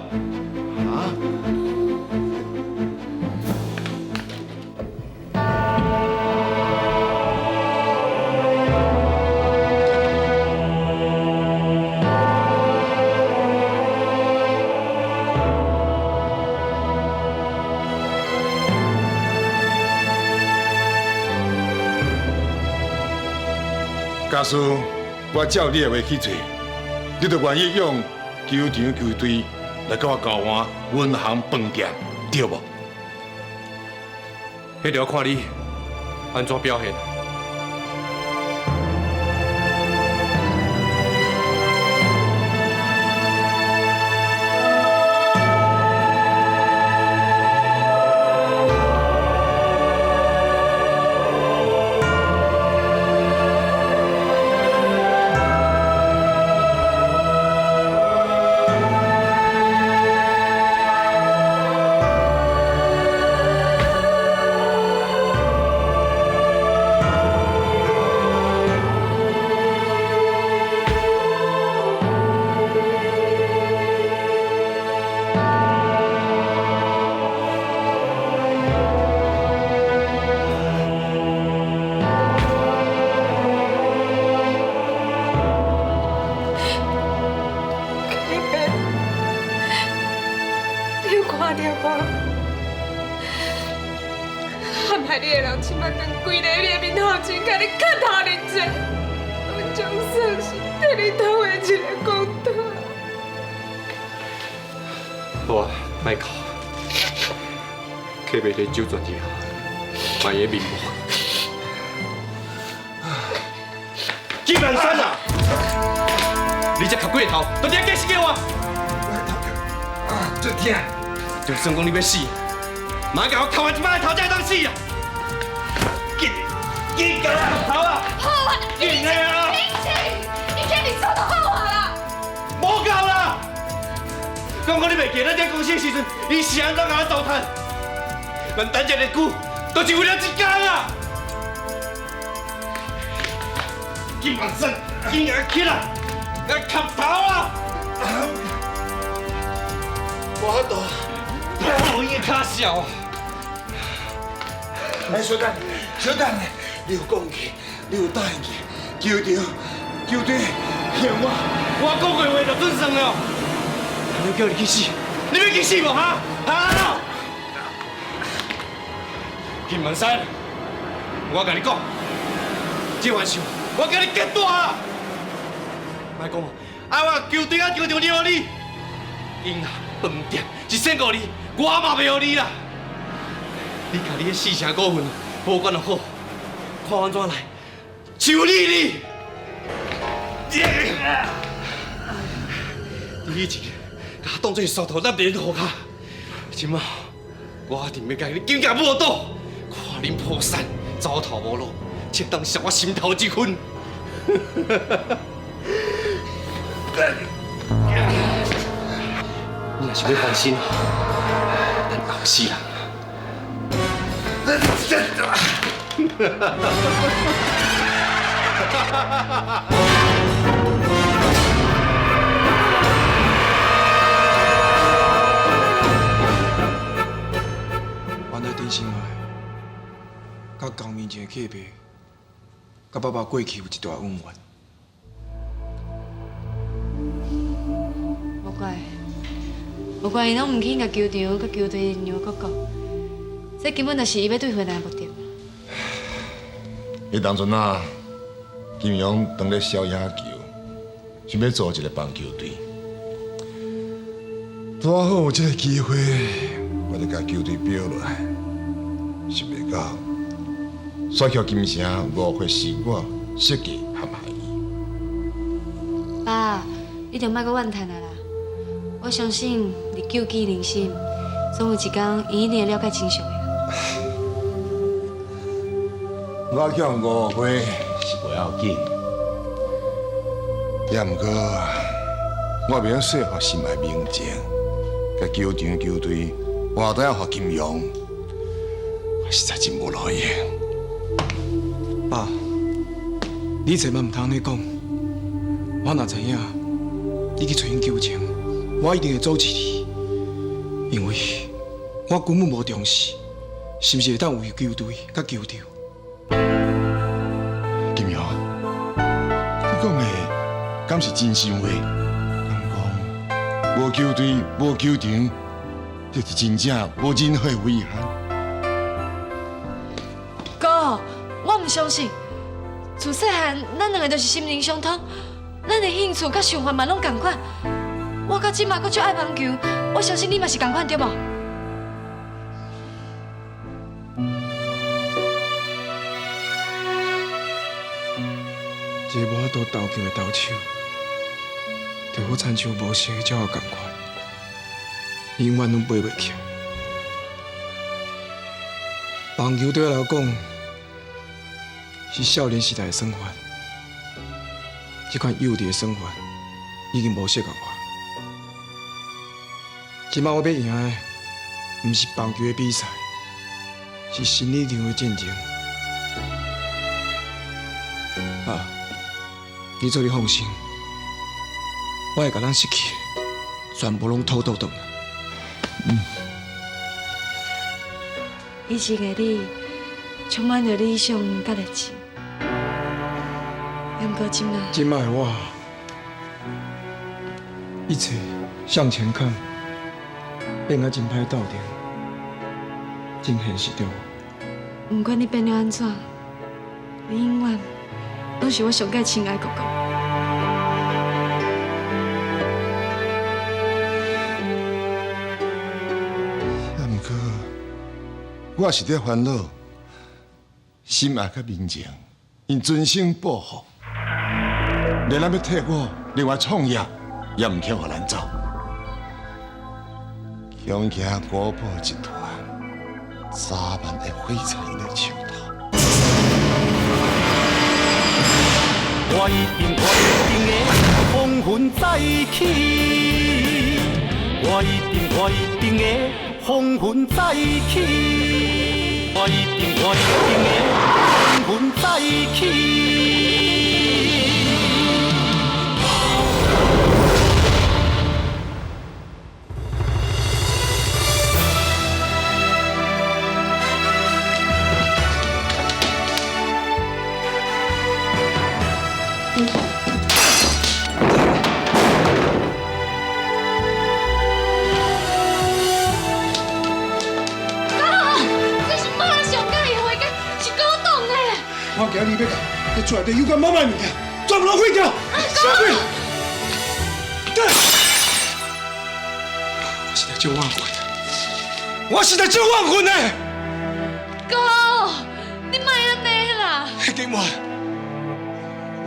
假使我照你的话去做，你就愿意用球场球队来佮我交换银行饭店，对无？彼就要看你按怎表现。你有看到无？陷害你的人，这摆当跪伫你的面头前，共你磕头认罪，我总算是替你讨回一个公道。好啊，莫哭，客袂伫周全之下，嘛会面目。金兰山啊，你这磕几个头，到底解释给我？足疼！就算讲你欲死，嘛共我磕完一摆头才会当死啊！紧，紧共我磕头啊！好啊，紧的啊！你今日做就好啊啦！无够啦！讲讲你袂记咱这公司的时阵，伊是按怎共咱糟蹋？咱等这么久，都是为了这工啊！金万生，紧共我起来，共我磕头啊！无法度，无伊的跤笑啊！哎，小等，小等，你有讲去，你有答应去，球场，球队欠我，我讲过话就准算了。我叫你去死，你欲去死无哈？哈！金文山，我共你讲，这番事我共你结大啊！莫讲，啊我球队啊球场留予你，银行饭店一仙五你，我嘛袂予你啦。你共你彼四成股份保管予好，看我按怎来处理你。你以前共我当作是石头咱伫涂跤，这马我一定欲共你紧夹无倒，看恁破产，走投无路，才当消我心头之恨。你若是欲翻身，咱后世人。原来陈心爱，佮江明静的客爸，佮爸爸过去有一段恩怨。无怪，无怪伊拢毋肯共球场佮球队让国国，这根本就是伊欲对付咱的目的。彼当阵啊，金阳当咧小野球，想欲组一个棒球队，拄好有这个机会，我就共球队标落来。想袂到，煞予金城误会是我设计陷害伊。爸，你就莫阁怨叹啊啦！我相信日久见人心，总有一天，伊一定会了解真相的。我去予误会是无要紧，也毋过我袂用说服心爱明静，共球场球队换倒予金阳，我实在真无路用。爸，你千万毋通按呢讲。我若知影你去揣𪜶求情，我一定会阻止你，因为我根本无重视，是毋是会当有球队佮球场。金瑶，你讲的敢是真心话？敢讲无球队、无球场，就是真正无任何遗憾。哥，我毋相信。自细汉，咱两个就是心灵相通，咱的兴趣佮想法嘛拢仝款。我到这马阁足爱网球，我相信你嘛是仝款对无？一个无法度投球的投手，就好亲像无声的鸟仔仝款，永远拢飞袂起来。棒球对我来讲，是少年时代的生活，这款幼稚的生活已经无适合我。这摆我欲赢的，毋是棒球的比赛，是心理上的战争。啊，你做你放心，我会共咱失去的全部拢讨倒转来。嗯。以前的你充满着理想佮热情，不过这摆，这摆的我，一切向前看，变啊真歹斗阵，真现实对无？不管你变了按怎，你永远拢是我上盖亲爱的哥哥。啊，毋过我是咧烦恼，心爱佮民情，𪜶存心报复，连咱欲替我另外创业，也毋肯予咱走。恐惊国宝集团早晚会毁在𪜶的手头。我一定我一定会风云再起，我一定我一定会风云再起，我一定我一定会风云再起。我今日欲共这厝内底有关妈妈的物件，全部拢毁掉。啥物？对，我实在足怨恨，我实在足怨恨的。哥，你莫按呢啦。金华，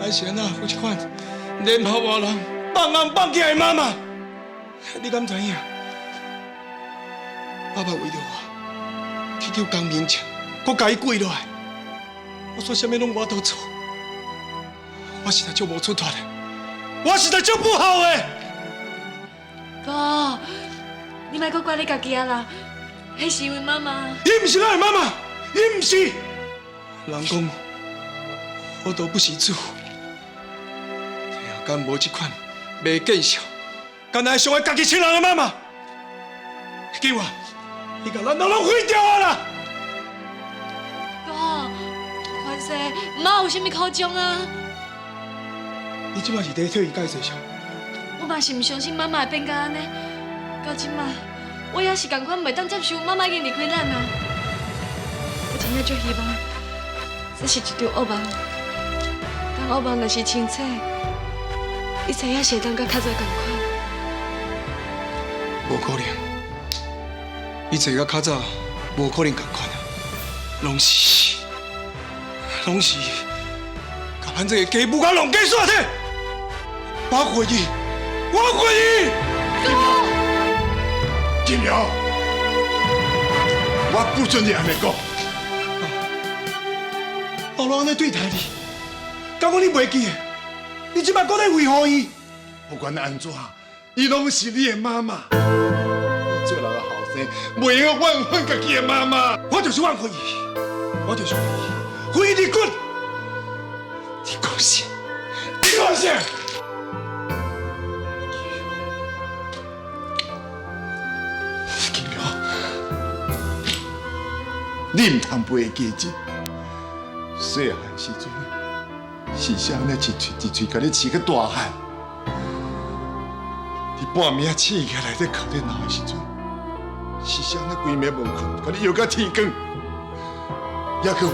咱是按怎有这款连后外人放翁放囝的妈妈？你敢知影？爸爸为著我去救江明哲，阁共伊跪落来。我说啥物拢无都做，我实在足无出头的，我实在足不好的。哥，你莫阁怪你家己啊啦，彼是因为妈妈。伊毋是咱的妈妈，伊毋是。人讲，好多不是主，天下敢无这款袂见笑，敢若会伤害家己亲人的妈妈？金华，你共咱拢毁掉啊啦！哥。凡事妈有啥物苦衷啊？你这摆是伫替伊解释啥？我嘛是毋相信妈妈会变甲按呢。到这摆，我也是仝款袂当接受妈妈已经离开咱啊。我真正足希望，这是一场噩梦。但噩梦若是清醒，一切也是会当佮较早仝款。无可能，一切佮较早无可能仝款啊，拢是。拢是共咱这个家母佮弄家煞体，我怀疑，我怀疑。金瑶，我不准你按呢讲。我拢按呢对待你，敢讲你袂记得？你这摆阁咧维护伊？不管按怎，伊拢是你的妈妈。你做人的后生，袂用怨恨家己的妈妈。我就是怨恨伊，我就是怨恨伊。毁你骨！你讲啥？你讲啥？你毋通袂记这。细汉时阵，是啥咧一喙一喙共你饲到大汉？你半暝仔醒起来咧哭咧闹的时阵，是啥咧规暝无睏，共你摇到天光？犹阁有，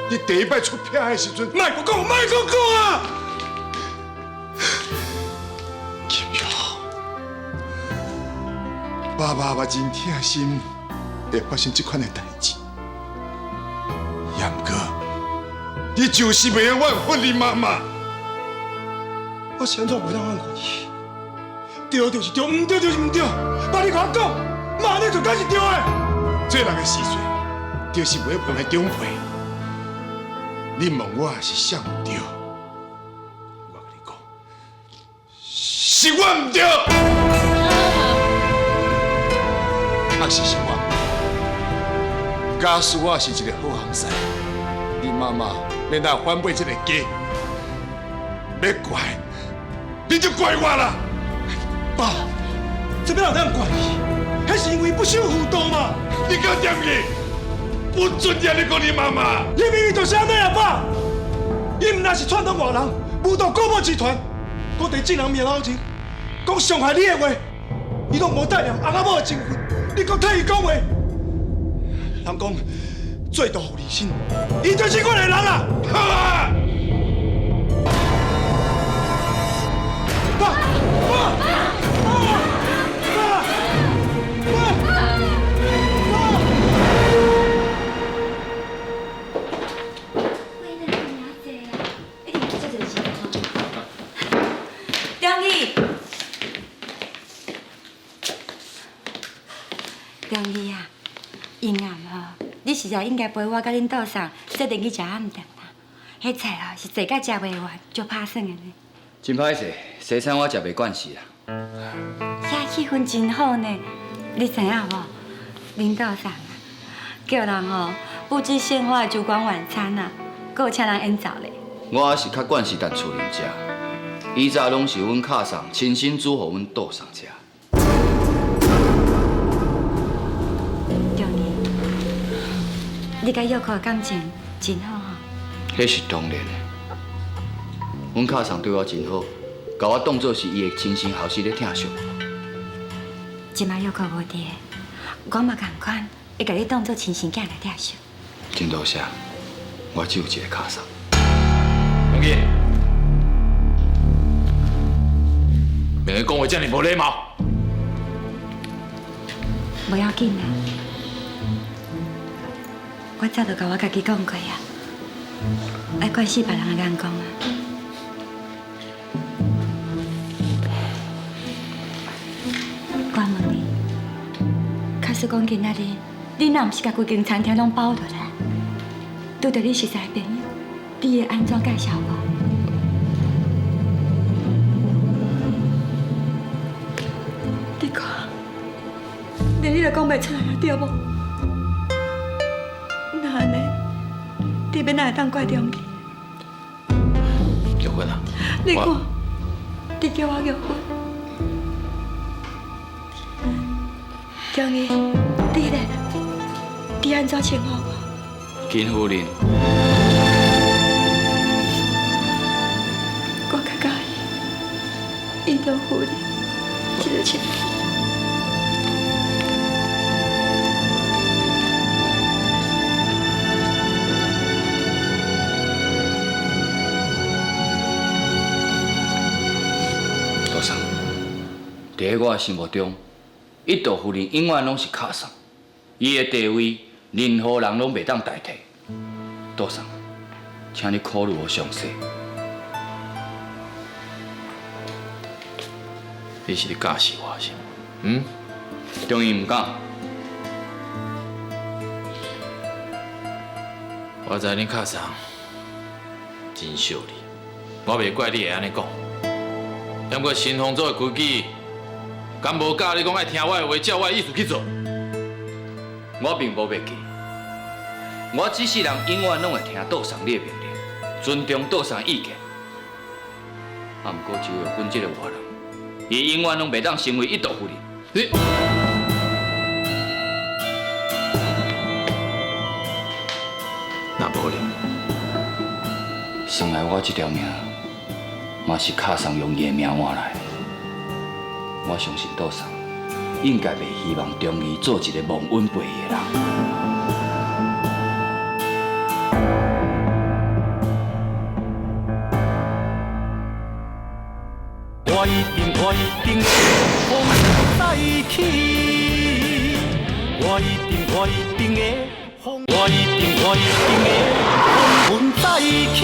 你第一摆出癖的时阵，莫阁讲，莫阁讲啊！金玉，爸爸嘛真疼心会发生这款的代志，也毋过，你就是袂用怨恨你妈妈。我是按怎袂当怨恨伊？对就是对，毋对就是毋对。爸，你共我讲，妈你就敢是对的？做人的时阵，就是袂问的长辈。你问我是啥毋对？我共你讲，是我毋对，确实是我。假使我是一个好翁婿，你妈妈免来反背这个家，欲怪你就怪我啦。爸，这欲哪会当怪伊？彼是因为不守妇道嘛。你阁踮去，不准按呢讲你妈妈。你明明就是按呢啊，爸！伊毋但是串通外人，误导国宝集团，阁伫众人面头前讲伤害你的话，伊拢无带念翁仔某的情分，你阁替伊讲话。人讲做道离身，伊就是这款的人啦。好啊！爸，爸，爸，爸，爸，中义，中义啊，英暗吼，你实在应该陪我佮恁杜嫂做阵去食暗顿啦。彼菜吼是坐甲食袂完，足拍算的呢。真歹势，西餐我食袂惯势啦。遐气氛真好呢，你知影无？恁杜嫂啊，叫人吼布置鲜花的烛光晚餐啊，阁有请人演奏咧。我还是较惯势踮厝里食，以前拢是阮卡桑亲身煮予阮杜桑食。中义，你佮玉可的感情真好吼。彼是当然的。阮卡桑对我真好，共我当做是伊的亲生后生咧疼惜。这摆玉可无伫，我嘛仝款会共你当做亲生囝来疼惜。真多谢，我只有一个卡桑。中义，明日讲话遮尔无礼貌。无要紧啦，我早就共我家己讲过啊，爱关心别人的眼光啊。我问你，假使讲今仔日，你若毋是共规间餐厅拢包落来，拄著你熟似的朋友，你会按怎介绍我？你看，连你都讲袂出来啊，对无？那按呢，你欲哪会当怪中义？玉芬啊，你看，你叫我玉芬。中义，你咧，你按怎称呼我？金夫人。我较佮意伊中夫人这个称呼。杜桑，伫我的心目中，一道夫人永远拢是卡桑，伊的地位任何人拢袂当代替。杜桑，请你考虑予详细。你是咧教示我是？嗯？中义毋敢。我知恁卡桑真惜你，我袂怪你会按呢讲。不过新丰组的规矩，敢无教你讲爱听我的话，照我的意思去做？我并无袂记，我只是人永远拢会听杜桑你的命令，尊重杜桑的意见。啊，毋过周玉芬这个外人，伊永远拢袂当成为一道夫人。你，无了。算来我这条命，嘛是敲送用伊的命换来的。我相信杜桑应该袂希望中义做一个忘恩背义的人。我一定，我一定会风云再起。我一定，我一定会风，我一定，我一定会风云再起。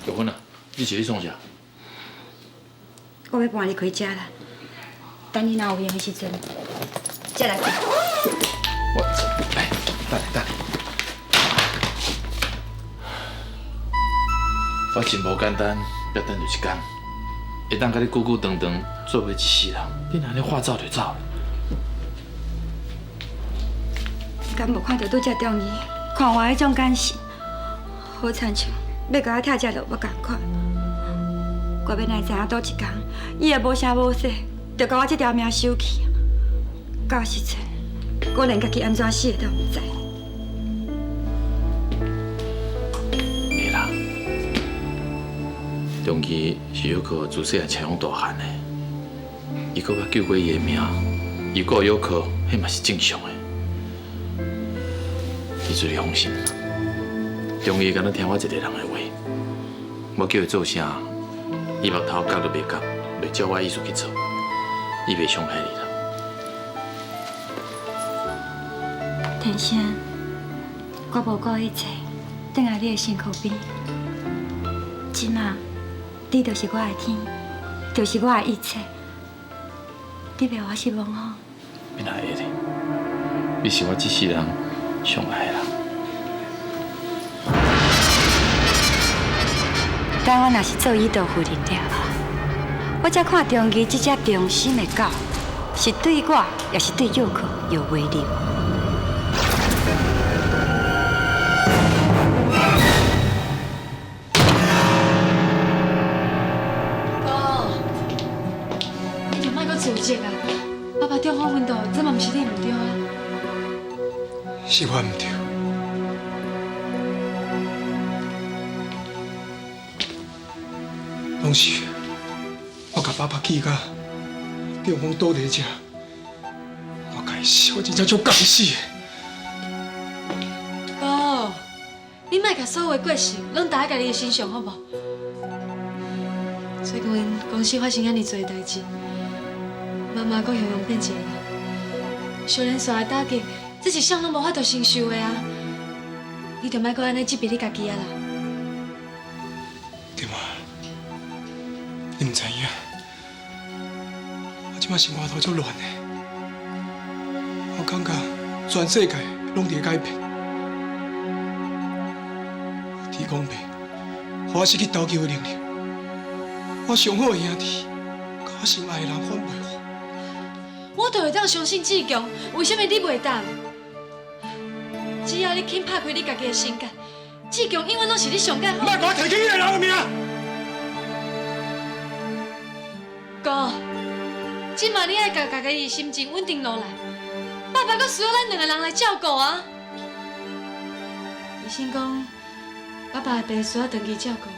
玉芬啊，你是咧创啥？我欲搬离开遮啦，等你若有闲的时阵，才来。我，哎，等下等下，我真无简单，欲等就一工，会当佮你久久长长做伙一世人，你若按呢话走就走？敢无看著拄才中医，看我彼种眼神，好亲像欲共我拆食落无仝款。我欲来知影佗一工，伊会无声无息，就共我这条命收去。到时阵，我连家己按怎死的都毋知。袂啦，中基是犹可自细汉车养大汉的，伊阁捌救过伊的命，伊顾犹可，彼嘛是正常的。你做你放心，中医敢若听我一个人的话，我叫伊做啥，伊目头夹都袂夹，袂照我意思去做，伊袂伤害你啦。天生，我无顾一切，转来你的身躯边。这马，你就是我的天，就是我的一切。你袂予我失望哦。你哪会咧？你是我这世人上爱的人。等我若是做伊道夫人了后，我才看中义这只忠心的狗，是对我，也是对幼可有威力。哥，你就莫阁自责啊！爸爸中风昏倒，这嘛毋是你毋对啊。是我毋对。拢是我共爸爸气甲中风倒伫遮，我该死，我真正足该死的。哥，你莫共所有的过失拢搭伫家己的身上，好无？最近公司发生遐尔济代志，妈妈阁雄雄变一个人，小连续的打击，这是啥拢无法度承受的啊！你就莫阁按呢责备你家己啊啦。对嘛？你毋知影，我这摆生活头足乱的，我感觉全世界拢伫改变。天公伯，予我失去投球的能力，我上好的兄弟，佮我心爱的人反背我。我都会当相信志强，为什么你袂当？只要你肯拍开你家己的心结，志强永远拢是你上佳好。莫共我提起彼个人的名。哥，这马你爱共家己的心情稳定落来。爸爸阁需要咱两个人来照顾啊。医生讲，爸爸的病需要长期照顾，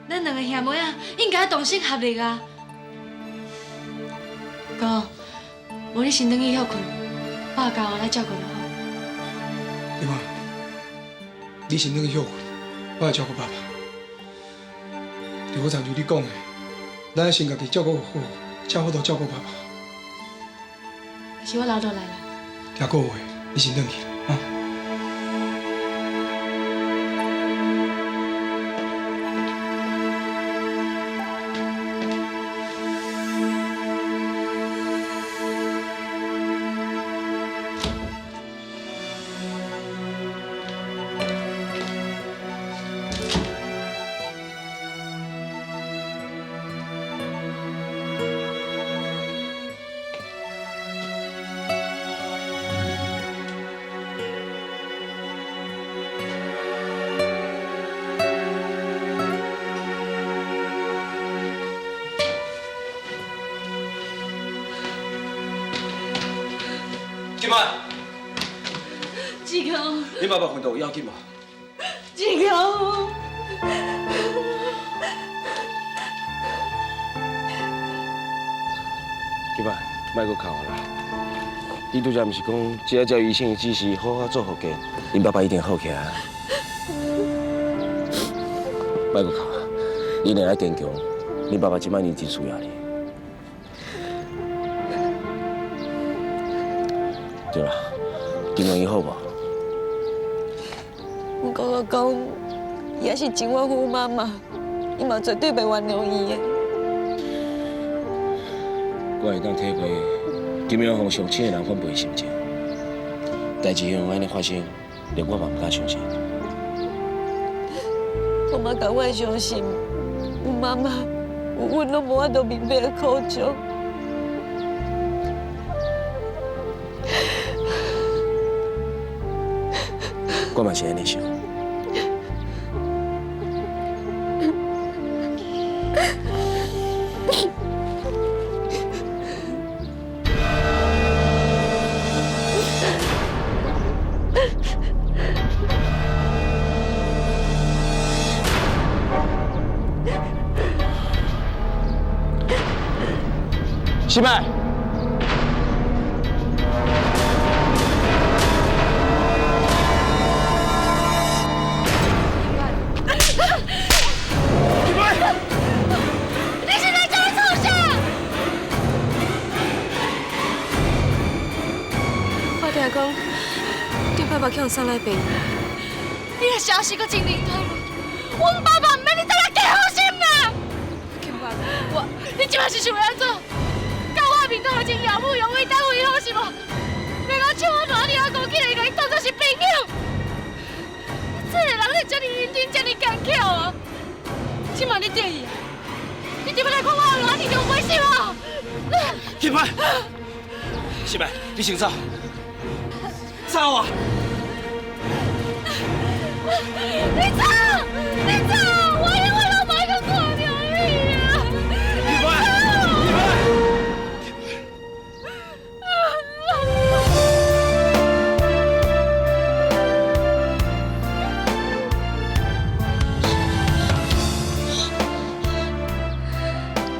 咱两个兄妹仔应该同心合力啊。哥，无你先转去歇睏，爸交我来照顾就好。对嘛？你先转去歇睏，我来照顾爸爸。就好亲像你讲的，咱爱先家己照顾好，才好度照顾爸爸。还是我留落来啦。听讲话，你先转去啊。金麦，志强，你爸爸昏倒有要紧无？志强。金麦，莫阁哭啦！你拄才毋是讲，只要照医生的指示，好好做复健，恁爸爸一定好起来。莫阁哭，你一定爱坚强。恁爸爸这摆已经真需要你。对啦，金荣伊好无？毋过我讲，伊也是真怨妇妈妈，伊嘛绝对袂原谅伊的。我会当体会金阳凤上亲的人反背的心情，代志向按呢发生，连我嘛毋敢相信。我嘛甘愿相信，有妈妈，有阮拢无法度明白的苦衷。我嘛是按呢想。失败。你是来这里创啥？我听讲，你爸爸去予送来病院，你的消息阁真灵通，阮爸爸毋免你再来假好心啦。金发，我，你这摆是想欲按怎？到我面头前耀武扬威，等位好是无？连我手我拿你阿公起来，共伊当作是朋友。这个人你这么认真，这么刚巧啊！这摆你建议，你这摆来看我有哪里就关心无？金发，失败，你先走，走啊！你走，你走，我永远拢袂阁看著你啊！金发，金发。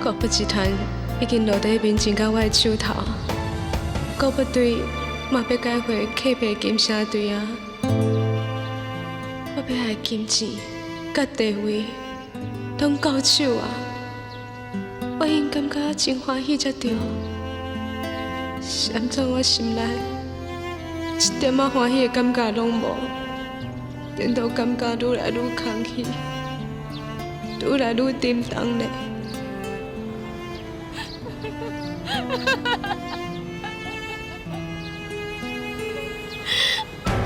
国宝集团已经落伫民情佮我的手头，国宝队嘛欲改回客白金城队啊！我欲爱金钱、佮地位拢到手啊！我应感觉真欢喜才对，是按怎我心内一点仔欢喜的感觉拢无，颠倒感觉愈来愈空虚，愈来愈沉重咧。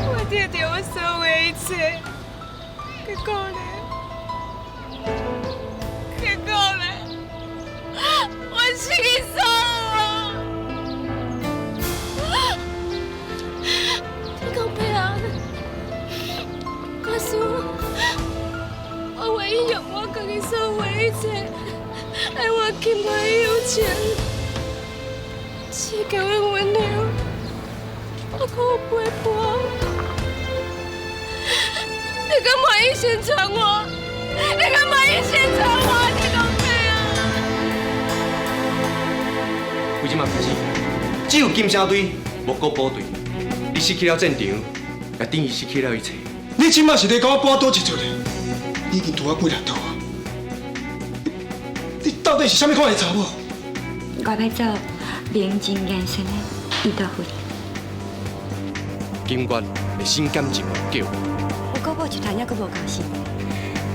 我得到我所有的一切，结果呢？结果呢？我失去所有啊！你讲骗人！可是我愿意用我家己所有的一切，来换金花的友情，只求阮温柔，我阁有陪伴。你敢愿意先传我？你敢愿意先传我？你讲骗啊！为这摆开始，只有金城队，无国宝队。你失去了战场，也等于失去了一切。你这摆是咧共我跋倒一出咧？你已经拄我几若刀啊！你到底是啥物款的查某？我欲做名正言顺的伊多夫人。金月会心甘情愿叫我，有国宝集团犹阁无够死。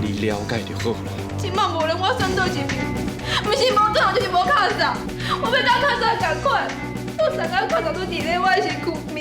你了解就好。这摆无论我选佗一边，毋是无做就是无敲杀。我欲当敲杀仝款，做啥甲敲杀都伫咧我的身躯边。